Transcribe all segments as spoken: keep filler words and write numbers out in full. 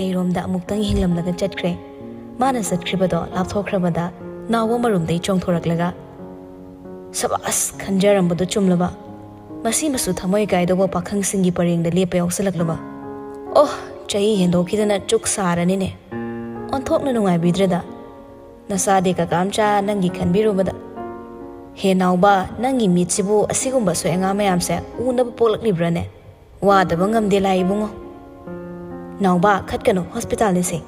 ꯂꯩꯔꯣꯝꯗ ꯑꯃꯨꯛꯇꯪ ꯌꯦꯡꯂꯝꯂꯒ ꯆꯠꯈ꯭ꯔꯦ꯫ ꯃꯥꯅ ꯆꯠꯈ꯭ꯔꯤꯕꯗꯣ ꯂꯥꯞꯊꯣꯛꯈ꯭ꯔꯕꯗ ꯅꯥꯎꯕ ꯃꯔꯨꯝꯗꯩ ꯆꯣꯡꯊꯣꯔꯛꯂꯒ, "ꯁꯕꯥꯁ, ꯈꯟꯖꯔꯝꯕꯗꯨ ꯆꯨꯝꯂꯕ꯫ ꯃꯁꯤꯃꯁꯨ ꯊꯃꯣꯏ ꯀꯥꯏꯗꯧꯕ ꯄꯥꯈꯪꯁꯤꯡꯒꯤ ꯄꯔꯦꯡꯗ ꯂꯦꯞꯄ ꯌꯥꯎꯁꯜꯂꯛꯂꯕ꯫ ꯑꯣꯍ, ꯆꯍꯤ ꯍꯦꯟꯗꯣꯛꯈꯤꯗꯅ ꯆꯨꯛ ꯁꯥꯔꯅꯤꯅꯦ꯫ ꯑꯣꯟꯊꯣꯛꯅ ꯅꯨꯡꯉꯥꯏꯕꯤꯗ꯭ꯔꯦꯗ꯫ ꯅꯁꯥꯗꯤ ꯀꯀꯥꯝꯆꯥ ꯅꯪꯒꯤ ꯈꯟꯕꯤꯔꯨꯕꯗ꯫ ꯍꯦ ꯅꯥꯎꯕ, ꯅꯪꯒꯤ ꯃꯤꯠꯁꯤꯕꯨ ꯑꯁꯤꯒꯨꯝꯕ ꯑꯁꯣꯏ ꯑꯉꯥꯝ ꯃꯌꯥꯝꯁꯦ ꯎꯅꯕ ꯄꯣꯛꯂꯛꯂꯤꯕ꯭ꯔꯥꯅꯦ? ꯋꯥꯗꯕ ꯉꯝꯗꯦ ꯂꯥꯏ ꯏꯕꯨꯡꯉꯣ꯫" "ꯅꯥꯎꯕ, ꯈꯠꯀꯅꯨ, ꯍꯣꯁꯄꯤꯇꯥꯜꯅꯤꯁꯦ꯫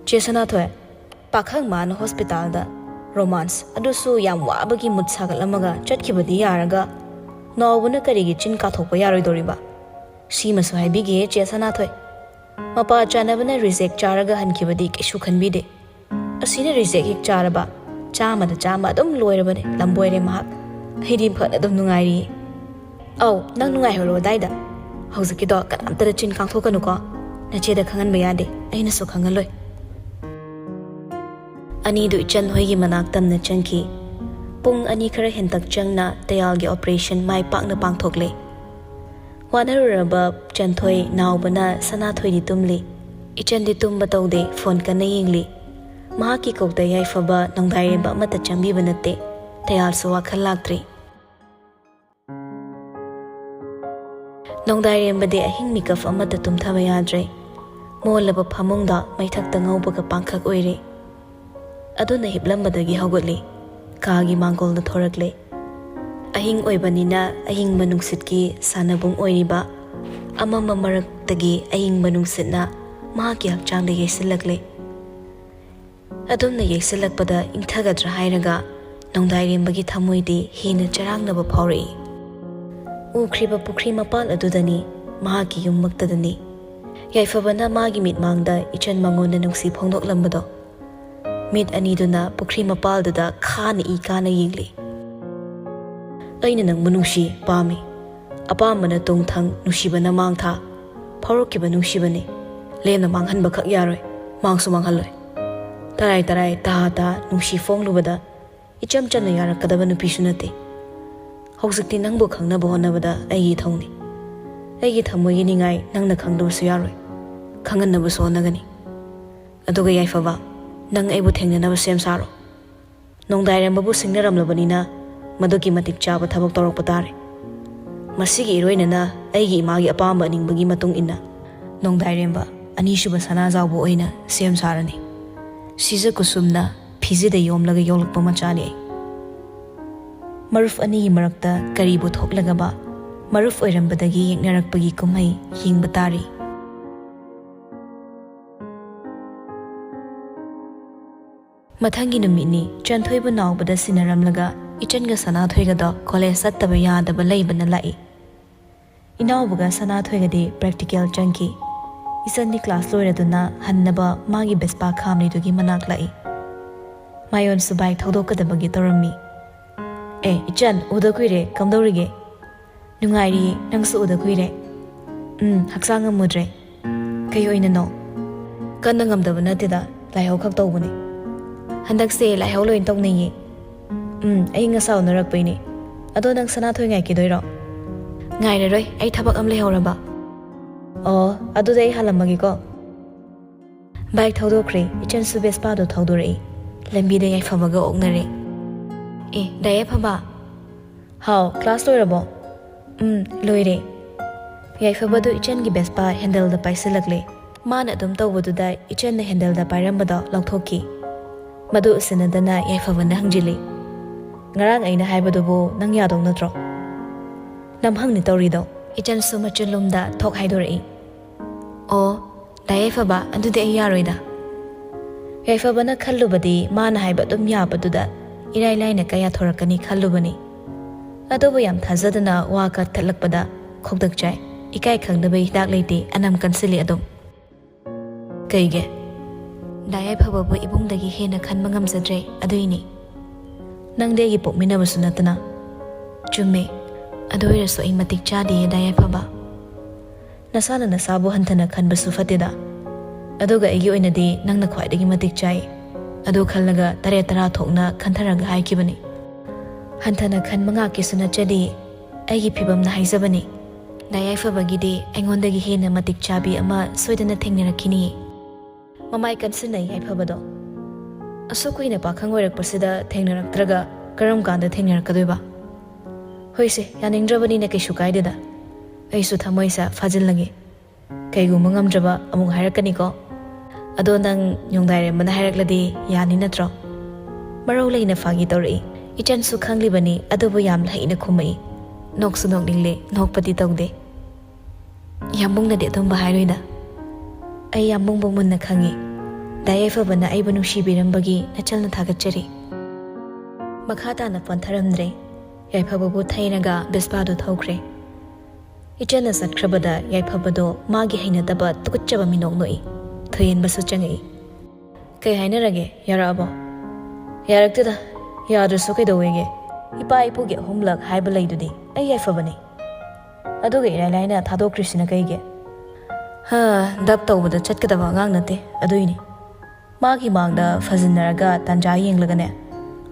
ꯆꯦ ꯁꯅꯥꯊꯣꯏ, ꯄꯥꯈꯪ ꯃꯥꯅ ꯍꯣꯁꯄꯤꯇꯥꯜꯗ ꯔꯣꯃꯥꯟꯁ, ꯑꯗꯨꯁꯨ ꯌꯥꯝ ꯋꯥꯕꯒꯤ ꯃꯨꯠ ꯁꯥꯒꯠꯂꯝꯃꯒ ꯆꯠꯈꯤꯕꯗꯤ ꯌꯥꯔꯒ, ꯅꯥꯎꯕꯅ ꯀꯔꯤꯒꯤ ꯆꯤꯟ ꯀꯥꯊꯣꯛꯄ ꯌꯥꯔꯣꯏꯗꯧꯔꯤꯕ? ꯁꯤꯃꯁꯨ ꯍꯥꯏꯕꯤꯒꯦ ꯆꯦ ꯁꯅꯥꯊꯣꯏ, ꯃꯄꯥ ꯆꯥꯅꯕꯅ ꯔꯤꯖꯦꯛ ꯆꯥꯔꯒ ꯍꯟꯈꯤꯕꯗꯤ ꯀꯩꯁꯨ ꯈꯟꯕꯤꯗꯦ꯫ ꯑꯁꯤꯅ ꯔꯤꯖꯦꯛ ꯍꯦꯛ ꯆꯥꯔꯕ, ꯆꯥꯝꯃꯗ ꯆꯥꯝꯃ ꯑꯗꯨꯝ ꯂꯣꯏꯔꯕꯅꯦ, ꯂꯝꯕꯣꯏꯔꯦ ꯃꯍꯥꯛ꯫ ꯑꯩꯗꯤ ꯐꯅ ꯑꯗꯨꯝ ꯅꯨꯡꯉꯥꯏꯔꯤꯌꯦ꯫ ꯑꯧ, ꯅꯪ ꯅꯨꯡꯉꯥꯏꯍꯧꯔꯣ ꯑꯗꯥꯏꯗ꯫ ꯍꯧꯖꯤꯛꯀꯤꯗꯣ ꯀꯅꯥꯝꯇꯗ ꯆꯤꯟ ꯀꯥꯡꯊꯣꯛꯀꯅꯨꯀꯣ꯫ ꯅꯆꯦꯗ ꯈꯪꯍꯟꯕ ꯌꯥꯗꯦ, ꯑꯩꯅꯁꯨ ꯈꯪꯍꯜꯂꯣꯏ꯫" ꯑꯅꯤꯗꯨ ꯏꯆꯟ ꯍꯣꯏꯒꯤ ꯃꯅꯥꯛ ꯇꯝꯅ ꯆꯪꯈꯤ꯫ ꯄꯨꯡ ꯑꯅꯤ ꯈꯔ ꯍꯦꯟꯇꯛ ꯆꯪꯅ ꯇꯌꯥꯜꯒꯤ ꯑꯣꯄꯔꯦꯁꯟ ꯃꯥꯏ ꯄꯥꯛꯅ ꯄꯥꯡꯊꯣꯛꯂꯦ꯫ ꯋꯥꯅꯔꯨꯔꯕ ꯆꯟꯊꯣꯏ ꯅꯥꯎꯕꯅ ꯁꯅꯥꯊꯣꯏꯗꯤ ꯇꯨꯝꯂꯤ꯫ ꯏꯆꯟꯗꯤ ꯇꯨꯝꯕ ꯇꯧꯗꯦ, ꯐꯣꯟ ꯀꯟꯅ ꯌꯦꯡꯂꯤ꯫ ꯃꯍꯥꯛꯀꯤ ꯀꯣꯛꯇ ꯌꯥꯏꯐꯕ ꯅꯣꯡꯗꯥꯏꯔꯦꯝꯕ ꯑꯃꯠꯇ ꯆꯪꯕꯤꯕ ꯅꯠꯇꯦ꯫ ꯇꯌꯥꯜꯁꯨ ꯋꯥꯈꯜ ꯂꯥꯛꯇ꯭ꯔꯤ꯫ ꯅꯣꯡꯗꯥꯏꯔꯦꯝꯕꯗꯤ ꯑꯍꯤꯡ ꯃꯤꯀꯞ ꯑꯃꯠꯇ ꯇꯨꯝꯊꯕ ꯌꯥꯗ꯭ꯔꯦ꯫ ꯃꯣꯜꯂꯕ ꯐꯃꯨꯡꯗ ꯃꯩꯊꯛꯇ ꯉꯧꯕꯒ ꯄꯥꯡꯈꯛ ꯑꯣꯏꯔꯦ꯫ ꯑꯗꯨꯅ ꯍꯤꯞꯂꯝꯕꯗꯒꯤ ꯍꯧꯒꯠꯂꯦ꯫ ꯀꯥꯒꯤ ꯃꯥꯡꯒꯣꯜꯗ ꯊꯣꯔꯛꯂꯦ꯫ ꯑꯍꯤꯡ ꯑꯣꯏꯕꯅꯤꯅ ꯑꯏꯪꯕ ꯅꯨꯡꯁꯤꯠꯀꯤ ꯁꯥꯟꯅꯕꯨꯡ ꯑꯣꯏꯔꯤꯕ ꯑꯃꯝꯕ ꯃꯔꯛꯇꯒꯤ ꯑꯏꯪꯕ ꯅꯨꯡꯁꯤꯠꯅ ꯃꯍꯥꯛꯀꯤ ꯍꯛꯆꯥꯡꯗ ꯌꯩꯁꯤꯜꯂꯛꯂꯦ꯫ ꯑꯗꯨꯝꯅ ꯌꯩꯁꯤꯜꯂꯛꯄꯗ ꯏꯪꯊꯒꯗ꯭ꯔꯥ ꯍꯥꯏꯔꯒ ꯅꯣꯡꯗꯥꯏꯔꯦꯝꯕꯒꯤ ꯊꯃꯣꯏꯗꯤ ꯍꯦꯟꯅ ꯆꯔꯥꯡꯅꯕ ꯐꯥꯎꯔꯛꯏ꯫ ꯎꯈ꯭ꯔꯤꯕ ꯄꯨꯈ꯭ꯔꯤ ꯃꯄꯥꯜ ꯑꯗꯨꯗꯅꯤ, ꯃꯍꯥꯛꯀꯤ ꯌꯨꯝꯃꯛꯇꯗꯅꯤ꯫ ꯌꯥꯏꯐꯕꯅ ꯃꯥꯒꯤ ꯃꯤꯠꯃꯥꯡꯗ ꯏꯆꯟ ꯃꯉꯣꯟꯗ ꯅꯨꯡꯁꯤ ꯐꯣꯡꯗꯣꯛꯂꯝꯕꯗꯣ꯫ ꯃꯤꯠ ꯑꯅꯤꯗꯨꯅ ꯄꯨꯈ꯭ꯔꯤ ꯃꯄꯥꯜꯗꯨꯗ ꯈꯥꯅ ꯏ ꯀꯥꯅ ꯌꯦꯡꯂꯤ꯫ "ꯑꯩꯅ ꯅꯪꯕꯨ ꯅꯨꯡꯁꯤ, ꯄꯥꯝꯃꯤ꯫ ꯑꯄꯥꯝꯕꯅ ꯇꯨꯡ ꯊꯪ, ꯅꯨꯡꯁꯤꯕꯅ ꯃꯥꯡ ꯊꯥ꯫ ꯐꯥꯎꯔꯛꯈꯤꯕ ꯅꯨꯡꯁꯤꯕꯅꯤ꯫ ꯂꯦꯝꯅ ꯃꯥꯡꯍꯟꯕꯈꯛ ꯌꯥꯔꯣꯏ, ꯃꯥꯡꯁꯨ ꯃꯥꯡꯍꯜꯂꯣꯏ꯫ ꯇꯔꯥꯏ ꯇꯔꯥꯏ, ꯇꯍꯥ ꯇꯍꯥ ꯅꯨꯡꯁꯤ ꯐꯣꯡꯂꯨꯕꯗ ꯏꯆꯝ ꯆꯝꯅ ꯌꯥꯔꯛꯀꯗꯕ ꯅꯨꯄꯤꯁꯨ ꯅꯠꯇꯦ꯫ ꯍꯧꯖꯤꯛꯇꯤ ꯅꯪꯕꯨ ꯈꯪꯅꯕ ꯍꯣꯠꯅꯕꯗ ꯑꯩꯒꯤ ꯏꯊꯧꯅꯤ꯫ ꯑꯩꯒꯤ ꯊꯃꯣꯏꯒꯤ ꯅꯤꯡꯉꯥꯏ ꯅꯪꯅ ꯈꯪꯗꯕꯁꯨ ꯌꯥꯔꯣꯏ꯫" ꯈꯪꯍꯟꯅꯕꯁꯨ ꯍꯣꯠꯅꯒꯅꯤ꯫ ꯑꯗꯨꯒ ꯌꯥꯏꯐꯕ, ꯅꯪ ꯑꯩꯕꯨ ꯊꯦꯡꯅꯅꯕ ꯁꯦꯝ ꯁꯥꯔꯣ꯫ ꯅꯣꯡꯗꯥꯏꯔꯦꯝꯕꯕꯨ ꯁꯤꯡꯅꯔꯝꯂꯕꯅꯤꯅ ꯃꯗꯨꯒꯤ ꯃꯇꯤꯛ ꯆꯥꯕ ꯊꯕꯛ ꯇꯧꯔꯛꯄ ꯇꯥꯔꯦ꯫ ꯃꯁꯤꯒꯤ ꯏꯔꯣꯏꯅꯅ ꯑꯩꯒꯤ ꯏꯃꯥꯒꯤ ꯑꯄꯥꯝꯕ ꯑꯅꯤꯡꯕꯒꯤ ꯃꯇꯨꯡ ꯏꯟꯅ ꯅꯣꯡꯗꯥꯏꯔꯦꯝꯕ ꯑꯅꯤꯁꯨꯕ ꯁꯅꯥꯖꯥꯎꯕ ꯑꯣꯏꯅ ꯁꯦꯝ ꯁꯥꯔꯅꯤ꯫ ꯁꯤꯖ ꯀꯨꯁꯨꯝꯅ ꯐꯤꯖꯤꯗ ꯌꯣꯝꯂꯒ ꯌꯣꯛꯂꯛꯄ ꯃꯆꯥꯅꯤ ꯑꯩ꯫ ꯃꯔꯨꯞ ꯑꯅꯤꯒꯤ ꯃꯔꯛꯇ ꯀꯔꯤꯕꯨ ꯊꯣꯛꯂꯒꯕ ꯃꯔꯨꯞ ꯑꯣꯏꯔꯝꯕꯗꯒꯤ ꯌꯦꯛꯅꯔꯛꯄꯒꯤ ꯀꯨꯝꯍꯩ ꯌꯦꯡꯕ ꯇꯥꯔꯤ꯫ ꯃꯊꯪꯒꯤ ꯅꯨꯃꯤꯠꯅꯤ꯫ ꯆꯟꯊꯣꯏꯕꯨ ꯅꯥꯎꯕꯗ ꯁꯤꯟꯅꯔꯝꯂꯒ ꯏꯆꯟꯒ ꯁꯅꯥꯊꯣꯏꯒꯗꯣ ꯀꯣꯂꯦꯖ ꯆꯠꯇꯕ ꯌꯥꯗꯕ ꯂꯩꯕꯅ ꯂꯥꯛꯏ꯫ ꯏꯅꯥꯎꯕꯒ ꯁꯅꯥꯊꯣꯏꯒꯗꯤ ꯄ꯭ꯔꯦꯛꯇꯤꯀꯦꯜ ꯆꯪꯈꯤ꯫ ꯏꯆꯟꯗꯤ ꯀ꯭ꯂꯥꯁ ꯂꯣꯏꯔꯗꯨꯅ ꯍꯟꯅꯕ ꯃꯥꯒꯤ ꯕꯦꯁꯄꯥ ꯈꯥꯝꯂꯤꯗꯨꯒꯤ ꯃꯅꯥꯛ ꯂꯥꯛꯏ꯫ ꯃꯥꯌꯣꯟꯁꯨ ꯕꯥꯏꯛ ꯊꯧꯗꯣꯛꯀꯗꯕꯒꯤ ꯇꯧꯔꯝꯃꯤ꯫ "ꯑꯦ ꯏꯆꯟ, ꯎꯗ ꯀꯨꯏꯔꯦ, ꯀꯝꯗꯧꯔꯤꯒꯦ?" "ꯅꯨꯡꯉꯥꯏꯔꯤꯌꯦ, ꯅꯪꯁꯨ ꯎꯗ ꯀꯨꯏꯔꯦ꯫" "ꯎꯝ, ꯍꯛꯆꯥꯡ ꯉꯝꯃꯨꯗ꯭ꯔꯦ꯫" "ꯀꯩ ꯑꯣꯏꯅꯅꯣ?" "ꯀꯟꯅ ꯉꯝꯗꯕ ꯅꯠꯇꯦꯗ, ꯂꯥꯏꯍꯧ ꯈꯛ ꯇꯧꯕꯅꯦ꯫" "ꯍꯟꯗꯛꯁꯦ ꯂꯥꯏꯍꯧ ꯂꯣꯏ ꯇꯧꯅꯩꯌꯦ꯫" "ꯎꯝ, ꯑꯏꯪ ꯑꯁꯥ ꯎꯅꯔꯛꯄꯩꯅꯦ꯫ ꯑꯗꯣ ꯅꯪ ꯁꯅꯥꯊꯣꯏ ꯉꯥꯏꯈꯤꯗꯣꯏꯔꯣ?" "ꯉꯥꯏꯔꯔꯣꯏ, ꯑꯩ ꯊꯕꯛ ꯑꯃ ꯂꯩꯍꯧꯔꯕ꯫" "ꯑꯣ, ꯑꯗꯨꯗꯤ ꯑꯩ ꯍꯜꯂꯝꯃꯒꯦꯀꯣ꯫" ꯕꯥꯏꯛ ꯊꯧꯗꯣꯛꯈ꯭ꯔꯦ꯫ ꯏꯆꯟꯁꯨ ꯕꯦꯁꯄꯥꯗꯣ ꯊꯧꯗꯣꯔꯛꯏ꯫ ꯂꯝꯕꯤꯗ ꯌꯥꯏꯐꯕꯒ ꯑꯣꯛꯅꯔꯦ꯫ "ꯑꯦ, ꯗꯥ ꯌꯥꯏꯐꯕ꯫" "ꯍꯥꯎ, ꯀ꯭ꯂꯥꯁ ꯂꯣꯏꯔꯕꯣ?" "ꯎꯝ, ꯂꯣꯏꯔꯦ꯫" ꯌꯥꯏꯐꯕꯗꯨ ꯏꯆꯟꯒꯤ ꯕꯦꯁꯄꯥ ꯍꯦꯟꯗꯜꯗ ꯄꯥꯏꯁꯤꯜꯂꯛꯂꯦ꯫ ꯃꯥꯅ ꯑꯗꯨꯝ ꯇꯧꯕꯗꯨꯗ ꯏꯆꯟꯅ ꯍꯦꯟꯗꯜꯗ ꯄꯥꯏꯔꯝꯕꯗꯣ ꯂꯧꯊꯣꯛꯈꯤ꯫ ꯃꯗꯨ ꯎꯁꯤꯟꯅꯗꯅ ꯌꯥꯏꯐꯕꯅ ꯍꯪꯖꯤꯜꯂꯤ, "ꯉꯔꯥꯡ ꯑꯩꯅ ꯍꯥꯏꯕꯗꯨꯕꯨ ꯅꯪ ꯌꯥꯗꯧ ꯅꯠꯇ꯭ꯔꯣ?" "ꯅꯝꯍꯪꯅꯤ ꯇꯧꯔꯤꯗꯣ꯫" ꯏꯆꯟꯁꯨ ꯃꯆꯤꯟ ꯂꯨꯝꯗ ꯊꯣꯛ ꯍꯥꯏꯗꯣꯔꯛꯏ꯫ "ꯑꯣ, ꯗꯥ ꯌꯥꯏꯐꯕ, ꯑꯗꯨꯗꯤ ꯑꯩ ꯌꯥꯔꯣꯏꯗ꯫" ꯌꯥꯏꯐꯕꯅ ꯈꯜꯂꯨꯕꯗꯤ ꯃꯥꯅ ꯍꯥꯏꯕ ꯑꯗꯨꯝ ꯌꯥꯕꯗꯨꯗ ꯏꯔꯥꯏ ꯂꯥꯏꯅ ꯀꯌꯥ ꯊꯣꯔꯛꯀꯅꯤ ꯈꯜꯂꯨꯕꯅꯤ꯫ ꯑꯗꯨꯕꯨ ꯌꯥꯝ ꯊꯥꯖꯗꯅ ꯋꯥ ꯀꯛꯊꯠꯂꯛꯄꯗ ꯈꯧꯇꯛ ꯆꯥꯏ꯫ ꯏꯀꯥꯏ ꯈꯪꯗꯕꯒꯤ ꯍꯤꯗꯥꯛ ꯂꯩꯇꯦ, ꯑꯅꯝ ꯀꯟꯁꯤꯜꯂꯤ ꯑꯗꯨꯝ꯫ "ꯀꯩꯒꯤ?" "ꯗꯥ ꯌꯥꯏꯐꯕꯕꯨ ꯏꯕꯨꯡꯗꯒꯤ ꯍꯦꯟꯅ ꯈꯟꯕ ꯉꯝꯖꯗ꯭ꯔꯦ, ꯑꯗꯨꯏꯅꯤ꯫" "ꯅꯪꯗꯤ ꯑꯩꯒꯤ ꯄꯣꯛꯃꯤꯟꯅꯕꯁꯨ ꯅꯠꯇꯅ꯫" "ꯆꯨꯝꯃꯦ, ꯑꯗꯨ ꯑꯣꯏꯔꯁꯨ ꯑꯩ ꯃꯇꯤꯛ ꯆꯥꯗꯤꯌꯦ, ꯗꯥ ꯌꯥꯏꯐꯕ꯫" "ꯅꯁꯥꯅ ꯅꯁꯥꯕꯨ ꯍꯟꯊꯅ ꯈꯟꯕꯁꯨ ꯐꯠꯇꯦꯗ꯫ ꯑꯗꯨꯒ ꯑꯩꯒꯤ ꯑꯣꯏꯅꯗꯤ ꯅꯪꯅ ꯈ꯭ꯋꯥꯏꯗꯒꯤ ꯃꯇꯤꯛ ꯆꯥꯏ꯫ ꯑꯗꯨ ꯈꯜꯂꯒ ꯇꯔꯦꯠ ꯇꯔꯥ ꯊꯣꯛꯅ ꯈꯟꯊꯔꯒ ꯍꯥꯏꯈꯤꯕꯅꯤ꯫ ꯍꯟꯊꯅ ꯈꯟꯕ ꯉꯥꯛꯀꯤꯁꯨ ꯅꯠꯆꯗꯦ, ꯑꯩꯒꯤ ꯐꯤꯕꯝꯅ ꯍꯥꯏꯖꯕꯅꯤ꯫" ꯗꯥ ꯌꯥꯏꯐꯕꯒꯤꯗꯤ ꯑꯩꯉꯣꯟꯗꯒꯤ ꯍꯦꯟꯅ ꯃꯇꯤꯛ ꯆꯥꯕꯤ ꯑꯃ ꯁꯣꯏꯗꯅ ꯊꯦꯡꯅꯔꯛꯈꯤꯅꯤ꯫ ꯃꯃꯥꯏ ꯀꯟꯁꯤꯟꯅꯩ ꯌꯥꯏꯐꯕꯗꯣ꯫ ꯑꯁꯨꯛ ꯀꯨꯏꯅ ꯄꯥꯈꯪ ꯑꯣꯏꯔꯛꯄꯁꯤꯗ ꯊꯦꯡꯅꯔꯛꯇ꯭ꯔꯒ ꯀꯔꯝ ꯀꯥꯟꯗ ꯊꯦꯡꯅꯔꯛꯀꯗꯣꯏꯕ? ꯍꯣꯏꯁꯦ, ꯌꯥꯅꯤꯡꯗ꯭ꯔꯕꯅꯤꯅ ꯀꯩꯁꯨ ꯀꯥꯏꯗꯦꯗ꯫ ꯑꯩꯁꯨ ꯊꯃꯣꯏꯁꯦ ꯐꯥꯖꯤꯜꯂꯒꯦ꯫ ꯀꯩꯒꯨꯝꯕ ꯉꯝꯗ꯭ꯔꯕ ꯑꯃꯨꯛ ꯍꯥꯏꯔꯛꯀꯅꯤꯀꯣ꯫ ꯑꯗꯣ ꯅꯪ ꯅꯣꯡꯗꯥꯏꯔꯦꯝꯕꯅ ꯍꯥꯏꯔꯛꯂꯗꯤ ꯌꯥꯅꯤ ꯅꯠꯇ꯭ꯔꯣ? ꯃꯔꯧ ꯂꯩꯅ ꯐꯥꯒꯤ ꯇꯧꯔꯛꯏ꯫ ꯏꯆꯟꯁꯨ ꯈꯪꯂꯤꯕꯅꯤ, ꯑꯗꯨꯕꯨ ꯌꯥꯝ ꯂꯩꯅ ꯈꯨꯝꯃꯛꯏ꯫ ꯅꯣꯛꯁꯨ ꯅꯣꯛꯅꯤꯡꯂꯦ, ꯅꯣꯛꯄꯗꯤ ꯇꯧꯗꯦ꯫ ꯌꯥꯝꯕꯨꯡꯅꯗꯤ ꯑꯗꯨꯝꯕ ꯍꯥꯏꯔꯣꯏꯗ꯫ ꯑꯩ ꯌꯥꯝꯕꯨꯡꯕꯨ ꯃꯨꯟꯅ ꯈꯪꯉꯤ꯫ ꯗꯥ ꯌꯥꯏꯐꯕꯅ ꯑꯩꯕꯨ ꯅꯨꯡꯁꯤꯕꯤꯔꯝꯕꯒꯤ ꯅꯆꯜꯅ ꯊꯥꯒꯠꯆꯔꯤ꯫ ꯃꯈꯥ ꯇꯥꯅ ꯄꯟꯊꯔꯝꯗ꯭ꯔꯦ꯫ ꯌꯥꯏꯐꯕꯕꯨ ꯊꯩꯔꯒ ꯕꯦꯁꯄꯥꯗꯨ ꯊꯧꯈ꯭ꯔꯦ꯫ ꯏꯆꯟꯅ ꯆꯠꯈ꯭ꯔꯕꯗ ꯌꯥꯏꯐꯕꯗꯣ ꯃꯥꯒꯤ ꯍꯩꯅꯗꯕ ꯇꯨꯀꯠꯆꯕ ꯃꯤꯅꯣꯛ ꯅꯣꯛꯏ꯫ ꯊꯣꯏꯍꯦꯟꯕꯁꯨ ꯆꯪꯉꯛꯏ꯫ "ꯀꯩ ꯍꯥꯏꯅꯔꯒꯦ? ꯌꯥꯔꯛꯑꯕꯣ?" "ꯌꯥꯔꯛꯇꯦꯗ꯫ ꯌꯥꯗ꯭ꯔꯁꯨ ꯀꯩꯗꯧꯋꯦꯒꯦ? ꯏꯄꯥ ꯏꯄꯨꯒꯤ ꯑꯍꯨꯝꯂꯛ ꯍꯥꯏꯕ ꯂꯩꯗꯨꯗꯤ꯫ ꯑꯩ ꯌꯥꯏꯐꯕꯅꯤ꯫ ꯑꯗꯨꯒ ꯏꯔꯥꯏ ꯂꯥꯏꯅ ꯊꯥꯗꯣꯛꯈ꯭ꯔꯤꯁꯤꯅ ꯀꯩꯒꯤ?" "ꯍꯥ, ꯗꯞ ꯇꯧꯕꯗ ꯆꯠꯀꯗꯕ ꯑꯉꯥꯡ ꯅꯠꯇꯦ, ꯑꯗꯨꯏꯅꯤ꯫ ꯃꯥꯒꯤ ꯃꯥꯡꯗ ꯐꯖꯤꯟꯅꯔꯒ ꯇꯥꯟꯖꯥ ꯌꯦꯡꯂꯒꯅꯦ,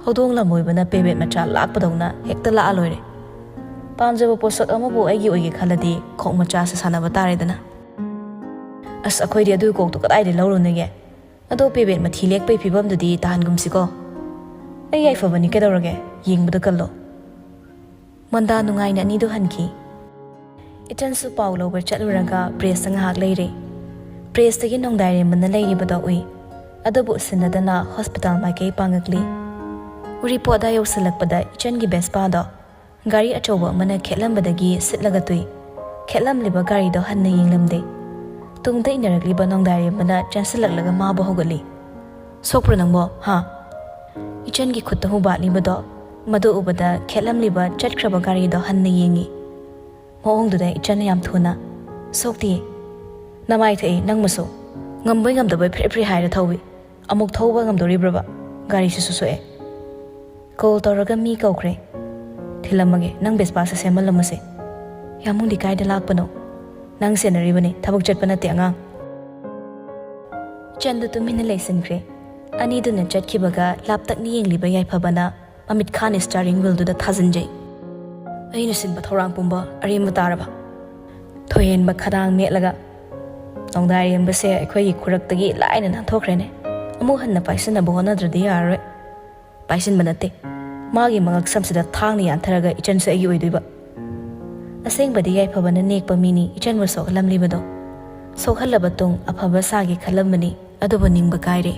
ꯍꯧꯗꯣꯡ ꯂꯝꯕꯣꯏꯕꯅ ꯄꯦꯕꯦꯠ ꯃꯆꯥ ꯂꯥꯛꯄꯗꯧꯅ ꯍꯦꯛꯇ ꯂꯥꯛꯑ ꯂꯣꯏꯔꯦ꯫ ꯄꯥꯝꯖꯕ ꯄꯣꯠꯁꯛ ꯑꯃꯕꯨ ꯑꯩꯒꯤ ꯑꯣꯏꯒꯦ ꯈꯜꯂꯗꯤ ꯈꯣꯡ ꯃꯆꯥꯁꯦ ꯁꯥꯟꯅꯕ ꯇꯥꯔꯦꯗꯅ꯫ ꯑꯁ, ꯑꯩꯈꯣꯏꯗꯤ ꯑꯗꯨꯒꯤ ꯀꯣꯛꯇꯣ ꯀꯗꯥꯏꯗꯩ ꯂꯧꯔꯨꯅꯤꯒꯦ? ꯑꯗꯣ ꯄꯦꯕꯦꯠ ꯃꯊꯤ ꯂꯦꯛꯄꯩ ꯐꯤꯕꯝꯗꯨꯗꯤ ꯇꯥꯍꯟꯒꯨꯝꯁꯤꯀꯣ꯫ ꯑꯩ ꯌꯥꯏꯐꯕꯅꯤ, ꯀꯩꯗꯧꯔꯒꯦ? ꯌꯦꯡꯕꯗ ꯀꯜꯂꯣ꯫" ꯃꯟꯗꯥ ꯅꯨꯡꯉꯥꯏꯅ ꯑꯅꯤꯗꯨ ꯍꯟꯈꯤ꯫ ꯏꯆꯟꯁꯨ ꯄꯥꯎ ꯂꯧꯕ ꯆꯠꯂꯨꯔꯒ ꯄ꯭ꯔꯦꯁꯇ ꯉꯥꯏꯍꯥꯛ ꯂꯩꯔꯦ꯫ ꯄ꯭ꯔꯦꯁꯇꯒꯤ ꯅꯣꯡꯗꯥꯏꯔꯦꯝꯕꯅ ꯂꯩꯔꯤꯕꯗꯣ ꯎꯏ꯫ ꯑꯗꯨꯕꯨ ꯎꯁꯤꯟꯅꯗꯅ ꯍꯣꯁꯄꯤꯇꯥꯜ ꯃꯥꯏꯀꯩ ꯄꯥꯡꯉꯛꯂꯤ꯫ ꯎꯔꯤꯄꯣꯠ ꯑꯗꯥꯏ ꯌꯧꯁꯤꯜꯂꯛꯄꯗ ꯏꯆꯟꯒꯤ ꯕꯦꯁꯄꯥꯗꯣ ꯒꯥꯔꯤ ꯑꯆꯧꯕ ꯑꯃꯅ ꯈꯦꯠꯂꯝꯕꯗꯒꯤ ꯁꯤꯠꯂꯒ ꯇꯨꯏ꯫ ꯈꯦꯠꯂꯝꯂꯤꯕ ꯒꯥꯔꯤꯗꯣ ꯍꯟꯅ ꯌꯦꯡꯂꯝꯗꯦ꯫ ꯇꯨꯡꯗ ꯏꯟꯅꯔꯛꯂꯤꯕ ꯅꯣꯡꯗꯥꯏꯔꯦꯝꯕꯅ ꯆꯦꯟꯁꯤꯜꯂꯛꯂꯒ ꯃꯥꯕꯨ ꯍꯧꯒꯠꯂꯤ꯫ "ꯁꯣꯛꯄ꯭ꯔꯣ ꯅꯪꯕꯣ, ꯍꯥ?" ꯏꯆꯟꯒꯤ ꯈꯨꯠꯇ ꯍꯨꯕꯥꯠꯂꯤꯕꯗꯣ, ꯃꯗꯨ ꯎꯕꯗ ꯈꯦꯠꯂꯝꯂꯤꯕ ꯆꯠꯈ꯭ꯔꯕ ꯒꯥꯔꯤꯗꯣ ꯍꯟꯅ ꯌꯦꯡꯉꯤ꯫ ꯃꯑꯣꯡꯗꯨꯗ ꯏꯆꯟꯅ ꯌꯥꯝ ꯊꯨꯅ, "ꯁꯣꯛꯇꯤꯌꯦ꯫ ꯅꯃꯥꯏ ꯊꯛꯏ ꯅꯪꯃꯁꯨ꯫ ꯉꯝꯕꯣꯏ ꯉꯝꯗꯕꯣꯏ ꯐ꯭ꯔꯦ ꯐ꯭ꯔꯦ ꯍꯥꯏꯔ ꯊꯧꯏ꯫ ꯑꯃꯨꯛ ꯊꯧꯕ ꯉꯝꯗꯣꯔꯤꯕ꯭ꯔꯕ? ꯒꯥꯔꯤꯁꯤꯁꯨ ꯁꯣꯛꯑꯦ꯫ ꯀꯣꯜ ꯇꯧꯔꯒ ꯃꯤ ꯀꯧꯈ꯭ꯔꯦ꯫ ꯊꯤꯜꯂꯝꯃꯒꯦ, ꯅꯪ ꯕꯦꯁꯄꯥꯁꯦ ꯁꯦꯝꯍꯜꯂꯝꯃꯁꯦ꯫" "ꯌꯥꯝꯕꯨꯡꯗꯤ ꯀꯥꯏꯗ ꯂꯥꯛꯄꯅꯣ?" "ꯅꯪ ꯁꯦꯟꯅꯔꯤꯕꯅꯤ, ꯊꯕꯛ ꯆꯠꯄ ꯅꯠꯇꯦ ꯑꯉꯥꯡ꯫" ꯏꯆꯟꯗꯨ ꯇꯨꯃꯤꯟꯅ ꯂꯩꯁꯤꯟꯈ꯭ꯔꯦ꯫ ꯑꯅꯤꯗꯨꯅ ꯆꯠꯈꯤꯕꯒ ꯂꯥꯞꯇꯛꯅ ꯌꯦꯡꯂꯤꯕ ꯌꯥꯏꯐꯕꯅ ꯃꯃꯤꯠ ꯈꯥꯅ ꯁ꯭ꯇꯤꯌꯥꯔꯤꯡ ꯋꯤꯜꯗꯨꯗ ꯊꯥꯖꯤꯟꯖꯩ꯫ "ꯑꯩꯅ ꯁꯤꯟꯕ ꯊꯧꯔꯥꯡ ꯄꯨꯝꯕ ꯑꯔꯦꯝꯕ ꯇꯥꯔꯕ?" ꯊꯣꯏꯍꯦꯟꯕ ꯈꯗꯥꯡ ꯃꯦꯠꯂꯒ, "ꯅꯣꯡꯗꯥꯏꯔꯦꯝꯕꯁꯦ ꯑꯩꯈꯣꯏꯒꯤ ꯈꯨꯔꯛꯇꯒꯤ ꯂꯥꯏꯅ ꯅꯥꯟꯊꯣꯛꯈ꯭ꯔꯦꯅꯦ꯫ ꯑꯃꯨꯛ ꯍꯟꯅ ꯄꯥꯏꯁꯤꯟꯅꯕ ꯍꯣꯠꯅꯗ꯭ꯔꯗꯤ ꯌꯥꯔꯔꯣꯏ꯫" "ꯄꯥꯏꯁꯤꯟꯕ ꯅꯠꯇꯦ, ꯃꯥꯒꯤ ꯃꯉꯛꯁꯝꯁꯤꯗ ꯊꯥꯡꯅ ꯌꯥꯟꯊꯔꯒ ꯏꯆꯟꯁꯨ ꯑꯩꯒꯤ ꯑꯣꯏꯗꯣꯏꯕ꯫ ꯑꯁꯦꯡꯕꯗꯤ ꯌꯥꯏꯐꯕꯅ ꯅꯦꯛꯄ ꯃꯤꯅꯤ ꯏꯆꯟꯕꯨ ꯁꯣꯛꯍꯜꯂꯝꯂꯤꯕꯗꯣ꯫ ꯁꯣꯛꯍꯜꯂꯕ ꯇꯨꯡ ꯑꯐꯕ ꯁꯥꯒꯦ ꯈꯜꯂꯝꯕꯅꯤ, ꯑꯗꯨꯕꯨ ꯅꯤꯡꯕ ꯀꯥꯏꯔꯦ꯫"